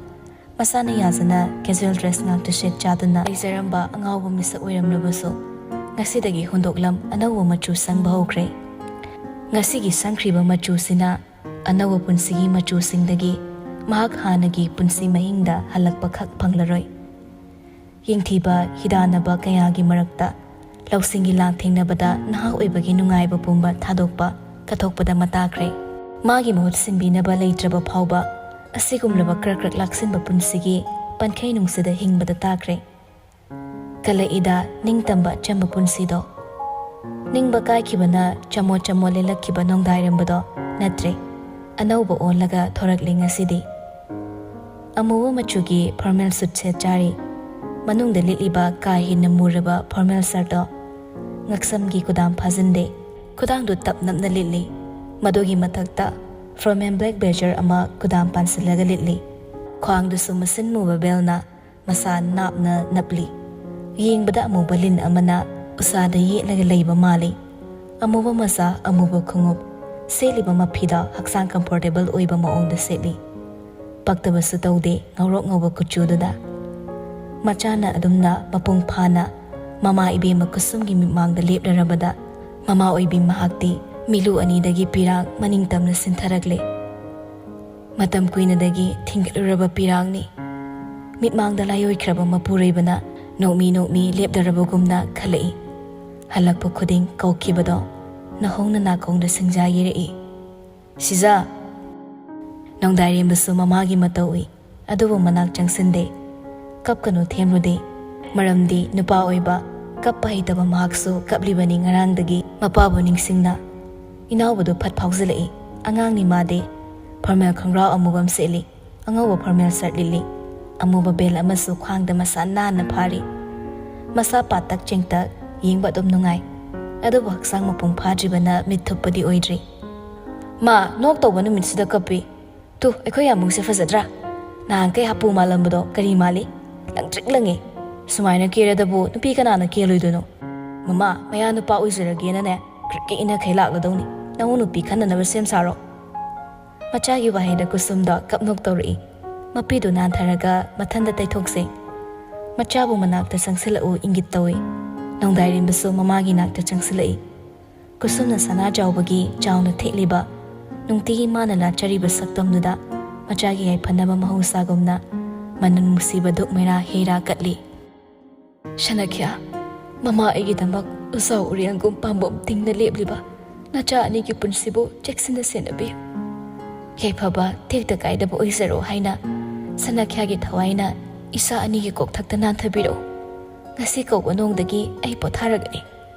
ꯃꯁꯥꯅ ꯌꯥꯖꯅ casual dress ꯉꯥꯛꯇ ꯁꯦꯠ ꯆꯥꯗꯨꯅ ꯂꯩꯖꯔꯝꯕ ꯑꯉꯥꯎꯕ ꯃꯤꯁꯛ ꯑꯣꯏꯔꯝꯂꯕꯁꯨ, ꯉꯁꯤꯗꯒꯤ ꯍꯨꯟꯗꯣꯛꯂꯝ ꯑꯅꯧꯕ ꯃꯆꯨ ꯁꯪꯕ ꯍꯧꯈ꯭ꯔꯦ꯫ ꯉꯁꯤꯒꯤ ꯁꯪꯈ꯭ꯔꯤꯕ ꯃꯆꯨꯁꯤꯅ ꯑꯅꯧꯕ ꯄꯨꯟꯁꯤꯒꯤ ꯃꯆꯨꯁꯤꯡꯗꯒꯤ ꯃꯍꯥꯛ ꯍꯥꯟꯅꯒꯤ ꯄꯨꯟꯁꯤ ꯃꯍꯤꯡꯗ ꯍꯜꯂꯛꯄꯈꯛ ꯐꯪꯂꯔꯣꯏ꯫ ꯌꯦꯡꯊꯤꯕ, ꯍꯤꯗꯥꯟꯅꯕ ꯀꯌꯥꯒꯤ ꯃꯔꯛꯇ ꯂꯧꯁꯤꯡꯒꯤ ꯂꯥꯟ ꯊꯦꯡꯅꯕꯗ ꯅꯍꯥ ꯑꯣꯏꯕꯒꯤ ꯅꯨꯡꯉꯥꯏꯕ ꯄꯨꯝꯕ ꯊꯥꯗꯣꯛꯄ, ꯀꯠꯊꯣꯛꯄꯗ ꯃꯇꯥꯈ꯭ꯔꯦ꯫ ꯃꯥꯒꯤ ꯃꯍꯨꯠ ꯁꯤꯟꯕꯤꯅꯕ ꯂꯩꯇ꯭ꯔꯕ ꯐꯥꯎꯕ ꯑꯁꯤꯒꯨꯝꯂꯕ ꯀ꯭ꯔꯛ ꯀ꯭ꯔꯛ ꯂꯥꯛꯁꯤꯟꯕ ꯄꯨꯟꯁꯤꯒꯤ ꯄꯟꯈꯩ ꯅꯨꯡꯁꯤꯗ ꯍꯤꯡꯕꯗ ꯇꯥꯈ꯭ꯔꯦ꯫ ꯀꯂꯛꯏꯗ ꯅꯤꯡꯇꯝꯕ ꯑꯆꯝꯕ ꯄꯨꯟꯁꯤꯗꯣ꯫ ꯅꯤꯡꯕ ꯀꯥꯏꯈꯤꯕꯅ ꯆꯃꯣ ꯆꯃꯣ ꯂꯦꯜꯂꯛꯈꯤꯕ ꯅꯣꯡꯗꯥꯏꯔꯝꯕꯗꯣ ꯅꯠꯇ꯭ꯔꯦ꯫ ꯑꯅꯧꯕ ꯑꯣꯜꯂꯒ ꯊꯣꯔꯛꯂꯤ ꯉꯁꯤꯗꯤ꯫ ꯑꯃꯨꯕ ꯃꯆꯨꯒꯤ ꯐꯣꯔꯃꯦꯜ ꯁꯨꯠ ꯁꯦꯠ ꯆꯥꯔꯤ꯫ ꯃꯅꯨꯡꯗ ꯂꯤꯠꯂꯤꯕ ꯀꯥ ꯍꯦꯟꯅ ꯃꯨꯔꯕ ꯐꯣꯔꯃꯦꯜ ꯁꯔꯠꯇꯣ ꯉꯛꯁꯝꯒꯤ ꯀꯨꯗꯥꯝ ꯐꯥꯖꯤꯟꯗꯦ꯫ ꯈꯨꯗꯥꯡꯗꯨ ꯇꯞ ꯅꯞꯅ ꯂꯤꯠꯂꯤ꯫ ꯃꯗꯨꯒꯤ ꯃꯊꯛꯇ ꯐꯣꯔꯃꯦꯜ ꯕ꯭ꯂꯦꯛ ꯕ꯭ꯂꯦꯖꯔ ꯑꯃ ꯀꯨꯗꯥꯝ ꯄꯥꯟꯁꯤꯜꯂꯒ ꯂꯤꯠꯂꯤ꯫ ꯈ꯭ꯋꯥꯡꯗꯨꯁꯨ ꯃꯁꯤꯟ ꯃꯨꯕ ꯕꯦꯜꯅ ꯃꯁꯥ ꯅꯥꯞꯅ ꯅꯞꯂꯤ꯫ ꯌꯦꯡꯕꯗ ꯑꯃꯨꯕ ꯂꯤꯟ ꯑꯃꯅ ꯎꯁꯥꯗ ꯌꯦꯠꯂꯒ ꯂꯩꯕ ꯃꯥꯜꯂꯤ꯫ ꯑꯃꯨꯕ ꯃꯁꯥ, ꯑꯃꯨꯕ ꯈꯣꯡꯎꯞ, ꯁꯦꯠꯂꯤꯕ ꯃꯐꯤꯗ ꯍꯛꯆꯥꯡ ꯀꯝꯐꯣꯔꯇꯦꯕꯜ ꯑꯣꯏꯕ ꯃꯑꯣꯡꯗ ꯁꯦꯠꯂꯤ꯫ ꯄꯛꯇꯕꯁꯨ ꯇꯧꯗꯦ ꯉꯧꯔꯣꯛ ꯉꯧꯕ ꯀꯨꯆꯨꯗꯨꯗ꯫ ꯃꯆꯥꯅ ꯑꯗꯨꯝꯅ ꯃꯄꯨꯡ ꯐꯥꯅ ꯃꯃꯥ ꯏꯕꯦꯝꯃ ꯀꯨꯁꯨꯝꯒꯤ ꯃꯤꯠꯃꯥꯡꯗ ꯂꯦꯞꯂꯔꯕꯗ, ꯃꯃꯥ ꯑꯣꯏꯕꯤ ꯃꯍꯥꯛꯇꯤ ꯃꯤꯂꯨ ꯑꯅꯤꯗꯒꯤ ꯄꯤꯔꯥꯡ ꯃꯅꯤꯡ ꯇꯝꯅ ꯁꯤꯟꯊꯔꯛꯂꯦ꯫ ꯃꯇꯝ ꯀꯨꯏꯅꯗꯒꯤ ꯊꯤꯡꯒꯠꯂꯨꯔꯕ ꯄꯤꯔꯥꯡꯅꯤ꯫ ꯃꯤꯠꯃꯥꯡꯗ ꯂꯥꯏꯑꯣꯏꯈ꯭ꯔꯕ ꯃꯄꯨꯔꯣꯏꯕꯅ ꯅꯣꯛꯃꯤ ꯅꯣꯛꯃꯤ ꯂꯦꯞꯂꯔꯕꯒꯨꯝꯅ ꯈꯜꯂꯛꯏ꯫ ꯍꯜꯂꯛꯄ ꯈꯨꯗꯤꯡ ꯀꯧꯈꯤꯕꯗꯣ ꯅꯍꯧꯅ ꯅꯥꯀꯣꯡꯗ ꯁꯤꯡꯖꯥ ꯌꯩꯔꯛꯏ꯫ "ꯁꯤꯖꯥ!" ꯅꯣꯡꯗꯥꯏꯔꯦꯝꯕꯁꯨ ꯃꯃꯥꯒꯤ ꯃꯇꯧ ꯎꯏ, ꯑꯗꯨꯕꯨ ꯃꯅꯥꯛ ꯆꯪꯁꯤꯟꯗꯦ꯫ "ꯀꯞꯀꯅꯨ ꯊꯦꯝꯔꯨꯗꯦ, ꯃꯔꯝꯗꯤ ꯅꯨꯄꯥ ꯑꯣꯏꯕ, ꯀꯞꯄ ꯍꯩꯇꯕ ꯃꯍꯥꯛꯁꯨ ꯀꯞꯂꯤꯕꯅꯤ ꯉꯔꯥꯡꯗꯒꯤ ꯃꯄꯥꯕꯨ ꯅꯤꯡꯁꯤꯡꯅ꯫" ꯏꯅꯥꯎꯕꯗꯨ ꯐꯠ ꯐꯥꯎꯖꯤꯜꯂꯛꯏ꯫ ꯑꯉꯥꯡꯅꯤ ꯃꯥꯗꯤ꯫ ꯐꯣꯔꯃꯦꯜ ꯈꯣꯡꯒ꯭ꯔꯥꯎ ꯑꯃꯨꯕ ꯑꯃ ꯁꯦꯠꯂꯤ, ꯑꯉꯧꯕ ꯐꯣꯔꯃꯦꯜ ꯁꯔꯠ ꯂꯤꯠꯂꯤ꯫ ꯑꯃꯨꯕ ꯕꯦꯜ ꯑꯃꯁꯨ ꯈ꯭ꯋꯥꯡꯗ ꯃꯁꯥ ꯅꯥꯟꯅ ꯐꯥꯔꯤ꯫ ꯃꯁꯥ ꯄꯥꯇꯛ ꯆꯦꯡꯇꯛ, ꯌꯦꯡꯕ ꯑꯗꯨꯝ ꯅꯨꯡꯉꯥꯏ꯫ ꯑꯗꯨꯕꯨ ꯍꯛꯆꯥꯡ ꯃꯄꯨꯡ ꯐꯥꯗ꯭ꯔꯤꯕꯅ ꯃꯤꯠ ꯊꯨꯞꯄꯗꯤ ꯑꯣꯏꯗ꯭ꯔꯤ꯫ "ꯃꯥ, ꯅꯣꯛ ꯇꯧꯕ ꯅꯨꯃꯤꯠꯁꯤꯗ ꯀꯞꯄꯤ꯫ ꯇꯨ, ꯑꯩꯈꯣꯏ ꯌꯥꯝꯕꯨꯡꯁꯦ ꯐꯖꯗ꯭ꯔꯥ? ꯅꯍꯥꯟꯈꯩ ꯍꯥꯄꯨ ꯃꯥꯜꯂꯝꯕꯗꯣ ꯀꯔꯤ ꯃꯥꯜꯂꯤ? ꯂꯪꯇ꯭ꯔꯤꯛ ꯂꯪꯉꯦ꯫ ꯁꯨꯃꯥꯏꯅ ꯀꯦꯔꯗꯕꯨ ꯅꯨꯄꯤ ꯀꯅꯥꯅ ꯀꯦꯜꯂꯣꯏꯗꯣꯏꯅꯣ?" "ꯃꯃꯥ, ꯃꯌꯥ ꯅꯨꯄꯥ ꯑꯣꯏꯖꯔꯒꯦꯅꯅꯦ ꯀ꯭ꯔꯤꯛ ꯀ꯭ꯔꯤꯛ ꯏꯟꯅꯈꯩ ꯂꯥꯛꯂꯗꯧꯅꯤ꯫ ꯅꯪꯕꯨ ꯅꯨꯄꯤ ꯈꯟꯅꯅꯕ ꯁꯦꯝ ꯁꯥꯔꯣ?" ꯃꯆꯥꯒꯤ ꯋꯥꯍꯩꯗ ꯀꯨꯁꯨꯝꯗꯣ ꯀꯞ ꯅꯣꯛ ꯇꯧꯔꯛꯏ꯫ ꯃꯄꯤꯗꯨ ꯅꯥꯟꯊꯔꯒ ꯃꯊꯟꯗ ꯇꯩꯊꯣꯛꯆꯩ꯫ ꯃꯆꯥꯕꯨ ꯃꯅꯥꯛꯇ ꯆꯪꯁꯤꯜꯂꯛꯎ ꯏꯪꯒꯤꯠ ꯇꯧꯏ꯫ ꯅꯣꯡꯗꯥꯏꯔꯦꯝꯕꯁꯨ ꯃꯃꯥꯒꯤ ꯅꯥꯛꯇ ꯆꯪꯁꯤꯜꯂꯛꯏ꯫ ꯀꯨꯁꯨꯝꯅ ꯁꯅꯥ ꯆꯥꯎꯕꯒꯤ ꯆꯥꯎꯅ ꯊꯦꯠꯂꯤꯕ ꯅꯨꯡꯇꯤꯒꯤ ꯃꯥꯅ ꯂꯥꯠꯆꯔꯤꯕ ꯁꯛꯇꯝꯗꯨꯗ ꯃꯆꯥꯒꯤ ꯌꯥꯏꯐꯅꯕ ꯃꯍꯧꯁꯥꯒꯨꯝꯅ ꯃꯅꯝ ꯅꯨꯡꯁꯤꯕ ꯙꯨꯞ ꯃꯩꯔꯥ ꯍꯩꯔꯥ ꯀꯠꯂꯤ꯫ "ꯁꯅꯈ꯭ꯌꯥ, ꯃꯃꯥ ꯑꯩꯒꯤꯗꯃꯛ ꯎꯖꯥꯎ ꯎꯔꯦꯡꯒꯨꯝ ꯄꯥꯝꯕꯣꯝ ꯇꯤꯡꯅ ꯂꯦꯞꯂꯤꯕ ꯅꯆꯥ ꯑꯅꯤꯒꯤ ꯄꯨꯟꯁꯤꯕꯨ ꯆꯦꯛꯁꯤꯟꯅ ꯁꯦꯟꯅꯕꯤꯌꯨ꯫ ꯌꯥꯏꯐꯕ ꯇꯦꯛꯇ ꯀꯥꯏꯗꯕ ꯑꯣꯏꯖꯔꯣ ꯍꯥꯏꯅ ꯁꯅꯥꯈ꯭ꯌꯥꯒꯤ ꯊꯋꯥꯏꯅ ꯏꯆꯥ ꯑꯅꯤꯒꯤ ꯀꯣꯛꯊꯛꯇ ꯅꯥꯟꯊꯕꯤꯔꯛꯎ꯫ ꯉꯁꯤ ꯀꯧꯕ ꯅꯣꯡꯗꯒꯤ ꯑꯩ ꯄꯣꯊꯥꯔꯒꯅꯤ꯫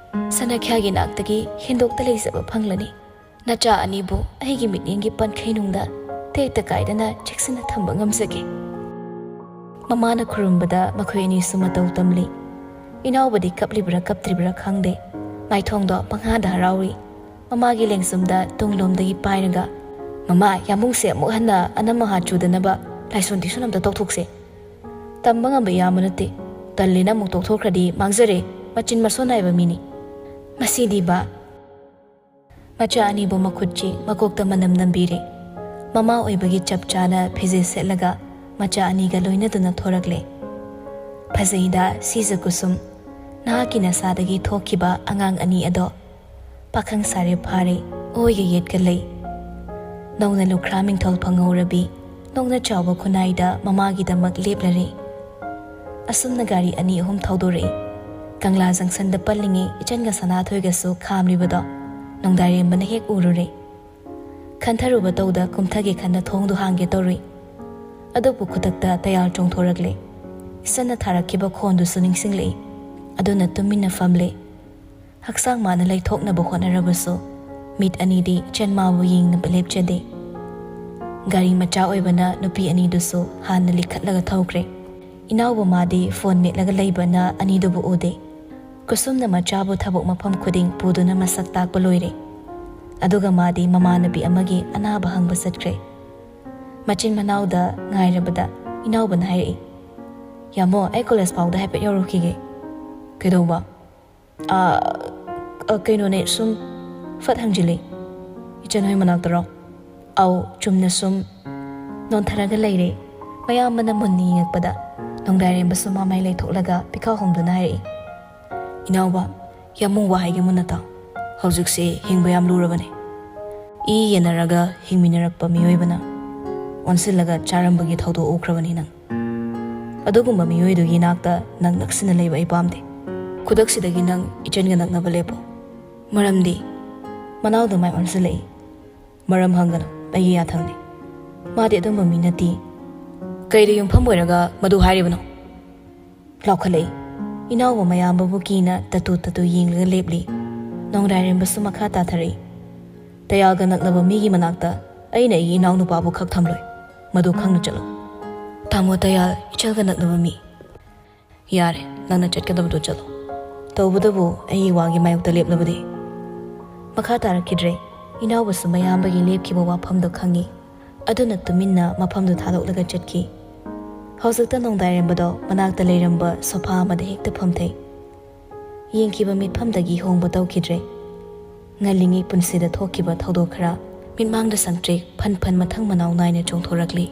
ꯁꯅꯥꯈ꯭ꯌꯥꯒꯤ ꯅꯥꯛꯇꯒꯤ ꯍꯦꯟꯗꯣꯛꯇ ꯂꯩꯖꯕ ꯐꯪꯂꯅꯤ꯫ ꯅꯆꯥ ꯑꯅꯤꯕꯨ ꯑꯩꯒꯤ ꯃꯤꯠꯌꯦꯡꯒꯤ ꯄꯟꯈꯩꯅꯨꯡꯗ ꯇꯦꯛꯇ ꯀꯥꯏꯗꯅ ꯆꯦꯛꯁꯤꯟꯅ ꯊꯝꯕ ꯉꯝꯖꯒꯦ꯫ ꯃꯃꯥꯅ ꯈꯨꯔꯨꯝꯕꯗ ꯃꯈꯣꯏ ꯑꯅꯤꯁꯨ ꯃꯇꯧ ꯇꯝꯂꯤ꯫ ꯏꯅꯥꯎꯕꯗꯤ ꯀꯞꯂꯤꯕ꯭ꯔꯥ ꯀꯞꯇ꯭ꯔꯤꯕ꯭ꯔꯥ ꯈꯪꯗꯦ, ꯃꯥꯏꯊꯣꯡꯗꯣ ꯄꯪꯍꯥꯗ ꯍꯔꯥꯎꯔꯤ꯫ ꯃꯃꯥꯒꯤ ꯂꯦꯡꯁꯨꯝꯗ ꯇꯨꯡꯂꯣꯝꯗꯒꯤ ꯄꯥꯏꯔꯒ, "ꯃꯃꯥ, ꯌꯥꯃꯨꯡꯁꯦ ꯑꯃꯨꯛ ꯍꯟꯅ ꯑꯅꯝ ꯑꯍꯥ ꯆꯨꯗꯅꯕ ꯂꯥꯏꯁꯣꯟ ꯇꯤꯁꯣꯟ ꯑꯝꯇ ꯇꯧꯊꯣꯛꯁꯦ꯫ ꯇꯝꯕ ꯉꯝꯕ ꯏꯌꯥꯝꯕ ꯅꯠꯇꯦ꯫ ꯇꯜꯂꯦꯅ ꯑꯃꯨꯛ ꯇꯣꯛꯊꯣꯛꯈ꯭ꯔꯗꯤ ꯃꯥꯡꯖꯔꯦ꯫ ꯃꯆꯤꯟ ꯃꯁꯣꯟ ꯅꯥꯏꯕ ꯃꯤꯅꯤ꯫ ꯃꯁꯤꯗꯤꯕ!" ꯃꯆꯥ ꯑꯅꯤꯕꯨ ꯃꯈꯨꯠꯁꯤ ꯃꯀꯣꯛꯇ ꯃꯅꯝ ꯅꯝꯕꯤꯔꯦ꯫ ꯃꯃꯥ ꯑꯣꯏꯕꯒꯤ ꯆꯞ ꯆꯥꯅ ꯐꯤꯖꯦꯠ ꯁꯦꯠꯂꯒ ꯃꯆꯥ ꯑꯅꯤꯒ ꯂꯣꯏꯅꯗꯨꯅ ꯊꯣꯔꯛꯂꯦ꯫ "ꯐꯖꯩꯗ ꯁꯤꯖ ꯀꯨꯁꯨꯝ, ꯅꯍꯥꯛꯀꯤ ꯅꯁꯥꯗꯒꯤ ꯊꯣꯛꯈꯤꯕ ꯑꯉꯥꯡ ꯑꯅꯤ ꯑꯗꯣ꯫ ꯄꯥꯈꯪ ꯁꯥꯔꯦ ꯐꯥꯔꯦ, ꯑꯣꯏꯒ ꯌꯦꯠꯀ ꯂꯩ꯫ ꯅꯧꯅ ꯂꯨꯈ꯭ꯔꯥ ꯃꯤꯡꯊꯣꯜ ꯐꯪꯍꯧꯔꯕꯤ, ꯅꯧꯅ ꯆꯥꯎꯕ ꯈꯨꯟꯅꯥꯏꯗ ꯃꯃꯥꯒꯤꯗꯃꯛ ꯂꯦꯞꯂꯔꯦ꯫" ꯑꯁꯨꯝꯅ ꯒꯥꯔꯤ ꯑꯅꯤ ꯑꯍꯨꯝ ꯊꯧꯗꯣꯔꯛꯏ꯫ ꯀꯪꯂꯥ ꯖꯪꯁꯟꯗ ꯄꯜꯂꯤꯉꯩ ꯏꯆꯟꯒ ꯁꯅꯥꯊꯣꯏꯒꯁꯨ ꯈꯥꯝꯂꯤꯕꯗꯣ ꯅꯣꯡꯗꯥꯏꯔꯦꯝꯕꯅ ꯍꯦꯛ ꯎꯔꯨꯔꯦ꯫ ꯈꯟꯊꯔꯨꯕ ꯇꯧꯗ ꯀꯨꯝꯊꯒꯦ ꯈꯟꯅ ꯊꯣꯡꯗꯨ ꯍꯥꯡꯒꯦ ꯇꯧꯔꯨꯏ꯫ ꯑꯗꯨꯕꯨ ꯈꯨꯗꯛꯇ ꯇꯌꯥꯜ ꯆꯣꯡꯊꯣꯔꯛꯂꯦ꯫ ꯏꯆꯟꯅ ꯊꯥꯔꯛꯈꯤꯕ ꯈꯣꯟꯗꯨꯁꯨ ꯅꯤꯡꯁꯤꯡꯂꯛꯏ꯫ ꯑꯗꯨꯅ ꯇꯨꯃꯤꯟꯅ ꯐꯝꯂꯦ꯫ ꯍꯛꯆꯥꯡ ꯃꯥꯅ ꯂꯩꯊꯣꯛꯅꯕ ꯍꯣꯠꯅꯔꯕꯁꯨ ꯃꯤꯠ ꯑꯅꯤꯗꯤ ꯏꯆꯟ ꯃꯥꯕꯨ ꯌꯦꯡꯅꯕ ꯂꯦꯞꯆꯗꯦ꯫ ꯒꯥꯔꯤ ꯃꯆꯥ ꯑꯣꯏꯕꯅ ꯅꯨꯄꯤ ꯑꯅꯤꯗꯨꯁꯨ ꯍꯥꯟꯅ ꯂꯤꯈꯠꯂꯒ ꯊꯧꯈ꯭ꯔꯦ꯫ ꯏꯅꯥꯎꯕ ꯃꯥꯗꯤ ꯐꯣꯟ ꯃꯦꯠꯂꯒ ꯂꯩꯕꯅ ꯑꯅꯤꯗꯨꯕꯨ ꯎꯗꯦ꯫ ꯀꯨꯁꯨꯝꯅ ꯃꯆꯥꯕꯨ ꯊꯕꯛ ꯃꯐꯝ ꯈꯨꯗꯤꯡ ꯄꯨꯗꯨꯅ ꯃꯁꯛ ꯇꯥꯛꯄ ꯂꯣꯏꯔꯦ꯫ ꯑꯗꯨꯒ ꯃꯥꯗꯤ ꯃꯃꯥꯟꯅꯕꯤ ꯑꯃꯒꯤ ꯑꯅꯥꯕ ꯍꯪꯕ ꯆꯠꯈ꯭ꯔꯦ꯫ ꯃꯆꯤꯟ ꯃꯅꯥꯎꯗ ꯉꯥꯏꯔꯕꯗ ꯏꯅꯥꯎꯕꯅ ꯍꯥꯏꯔꯛꯏ, "ꯌꯥꯃꯣ, ꯑꯩ ꯀꯣꯂꯦꯖ ꯐꯥꯎꯗ ꯍꯥꯏꯐꯦꯠ ꯌꯧꯔꯨꯈꯤꯒꯦ꯫" "ꯀꯩꯗꯧꯕ?" "ꯑꯥ, ꯑ, ꯀꯩꯅꯣꯅꯦ, ꯁꯨꯝ ꯐꯠ ꯍꯪꯖꯤꯜꯂꯤ꯫" "ꯏꯆꯟ ꯍꯣꯏ ꯃꯅꯥꯛꯇꯔꯣ?" "ꯑꯧ, ꯆꯨꯝꯅ ꯁꯨꯝ꯫" ꯅꯣꯟꯊꯔꯒ ꯂꯩꯔꯦ꯫ ꯃꯌꯥꯝꯕꯅ ꯃꯨꯟꯅ ꯌꯦꯡꯉꯛꯄꯗ ꯅꯣꯡꯗꯥꯏꯔꯦꯝꯕꯁꯨ ꯃꯃꯥꯏ ꯂꯩꯊꯣꯛꯂꯒ ꯄꯤꯈꯥꯎ ꯍꯣꯝꯗꯨꯅ ꯍꯥꯏꯔꯛꯏ, "ꯏꯅꯥꯎꯕ, ꯌꯥꯃꯨꯡ ꯋꯥ ꯍꯥꯏꯒꯦ ꯃꯨꯟꯅ ꯇꯥꯎ꯫ ꯍꯧꯖꯤꯛꯁꯦ ꯍꯤꯡꯕ ꯌꯥꯝ ꯂꯨꯔꯕꯅꯦ꯫ ꯏ ꯌꯦꯟꯅꯔꯒ ꯍꯤꯡꯃꯤꯟꯅꯔꯛꯄ ꯃꯤꯑꯣꯏꯕꯅ ꯑꯣꯟꯁꯤꯜꯂꯒ ꯆꯥꯔꯝꯕꯒꯤ ꯊꯧꯗꯣꯛ ꯎꯈ꯭ꯔꯕꯅꯤ ꯅꯪ꯫ ꯑꯗꯨꯒꯨꯝꯕ ꯃꯤꯑꯣꯏꯗꯨꯒꯤ ꯅꯥꯛꯇ ꯅꯪ ꯅꯛꯁꯤꯟꯅ ꯂꯩꯕ ꯑꯩ ꯄꯥꯝꯗꯦ꯫ ꯈꯨꯗꯛꯁꯤꯗꯒꯤ ꯅꯪ ꯏꯆꯟꯒ ꯅꯛꯅꯕ ꯂꯦꯞꯄꯣ꯫ ꯃꯔꯝꯗꯤ ꯃꯅꯥꯎꯗ ꯃꯥꯏ ꯑꯣꯟꯁꯤꯜꯂꯛꯏ꯫ ꯃꯔꯝ ꯍꯪꯒꯅꯨ, ꯑꯩꯒꯤ ꯌꯥꯊꯪꯅꯤ꯫ ꯃꯥꯗꯤ ꯑꯗꯨꯝꯕ ꯃꯤ ꯅꯠꯇꯦ꯫ ꯀꯩꯗ ꯌꯨꯝꯐꯝ ꯑꯣꯏꯔꯒ ꯃꯗꯨ ꯍꯥꯏꯔꯤꯕꯅꯣ? ꯂꯥꯎꯈꯠꯂꯛꯏ꯫ ꯏꯅꯥꯎꯕ ꯃꯌꯥꯝꯕꯕꯨ ꯀꯤꯅ ꯇꯇꯨ ꯇꯇꯨ ꯌꯦꯡꯂꯒ ꯂꯦꯞꯂꯤ꯫ ꯅꯣꯡꯗꯥꯏꯔꯦꯝꯕꯁꯨ ꯃꯈꯥ ꯇꯥꯊꯔꯛꯏ꯫ ꯇꯌꯥꯜꯒ ꯅꯛꯅꯕ ꯃꯤꯒꯤ ꯃꯅꯥꯛꯇ ꯑꯩꯅ ꯑꯩꯒꯤ ꯏꯅꯥꯎꯅꯨꯄꯥꯕꯨ ꯈꯛ ꯊꯝꯂꯣꯏ꯫ ꯃꯗꯨ ꯈꯪꯅ ꯆꯠꯂꯨ꯫ ꯇꯥꯃꯣ ꯇꯌꯥꯜ ꯏꯆꯜꯒ ꯅꯛꯅꯕ ꯃꯤ꯫ ꯌꯥꯔꯦ, ꯅꯪꯅ ꯆꯠꯀꯗꯕꯗꯨ ꯆꯠꯂꯣ꯫ ꯇꯧꯕꯇꯕꯨ ꯑꯩꯒꯤ ꯋꯥꯒꯤ ꯃꯥꯌꯣꯛꯇ ꯂꯦꯞꯂꯕꯗꯤ? ꯃꯈꯥ ꯇꯥꯔꯛꯈꯤꯗ꯭ꯔꯦ꯫ ꯏꯅꯥꯎꯕꯁꯨ ꯃꯌꯥꯝꯕꯒꯤ ꯂꯦꯞꯈꯤꯕ ꯋꯥꯐꯝꯗꯨ ꯈꯪꯉꯤ꯫ ꯑꯗꯨꯅ ꯇꯨꯃꯤꯟꯅ ꯃꯐꯝꯗꯨ ꯊꯥꯗꯣꯛꯂꯒ ꯆꯠꯈꯤ꯫ ꯍꯧꯖꯤꯛꯇ ꯅꯣꯡꯗꯥꯏꯔꯦꯝꯕꯗꯣ ꯃꯅꯥꯛꯇ ꯂꯩꯔꯝꯕ ꯁꯣꯐꯥ ꯑꯃꯗ ꯍꯦꯛꯇ ꯐꯝꯊꯩ꯫ ꯌꯦꯡꯈꯤꯕ ꯃꯤꯠꯐꯝꯗꯒꯤ ꯍꯣꯡꯕ ꯇꯧꯈꯤꯗ꯭ꯔꯦ꯫ ꯉꯜꯂꯤꯉꯩ ꯄꯨꯟꯁꯤꯗ ꯊꯣꯛꯈꯤꯕ ꯊꯧꯗꯣꯛ ꯈꯔ ꯃꯤꯠꯃꯥꯡꯗ ꯁꯪꯇ꯭ꯔꯤꯛ ꯐꯟ ꯐꯟ ꯃꯊꯪ ꯃꯅꯥꯎ ꯅꯥꯏꯅ ꯆꯣꯡꯊꯣꯔꯛꯂꯤ꯫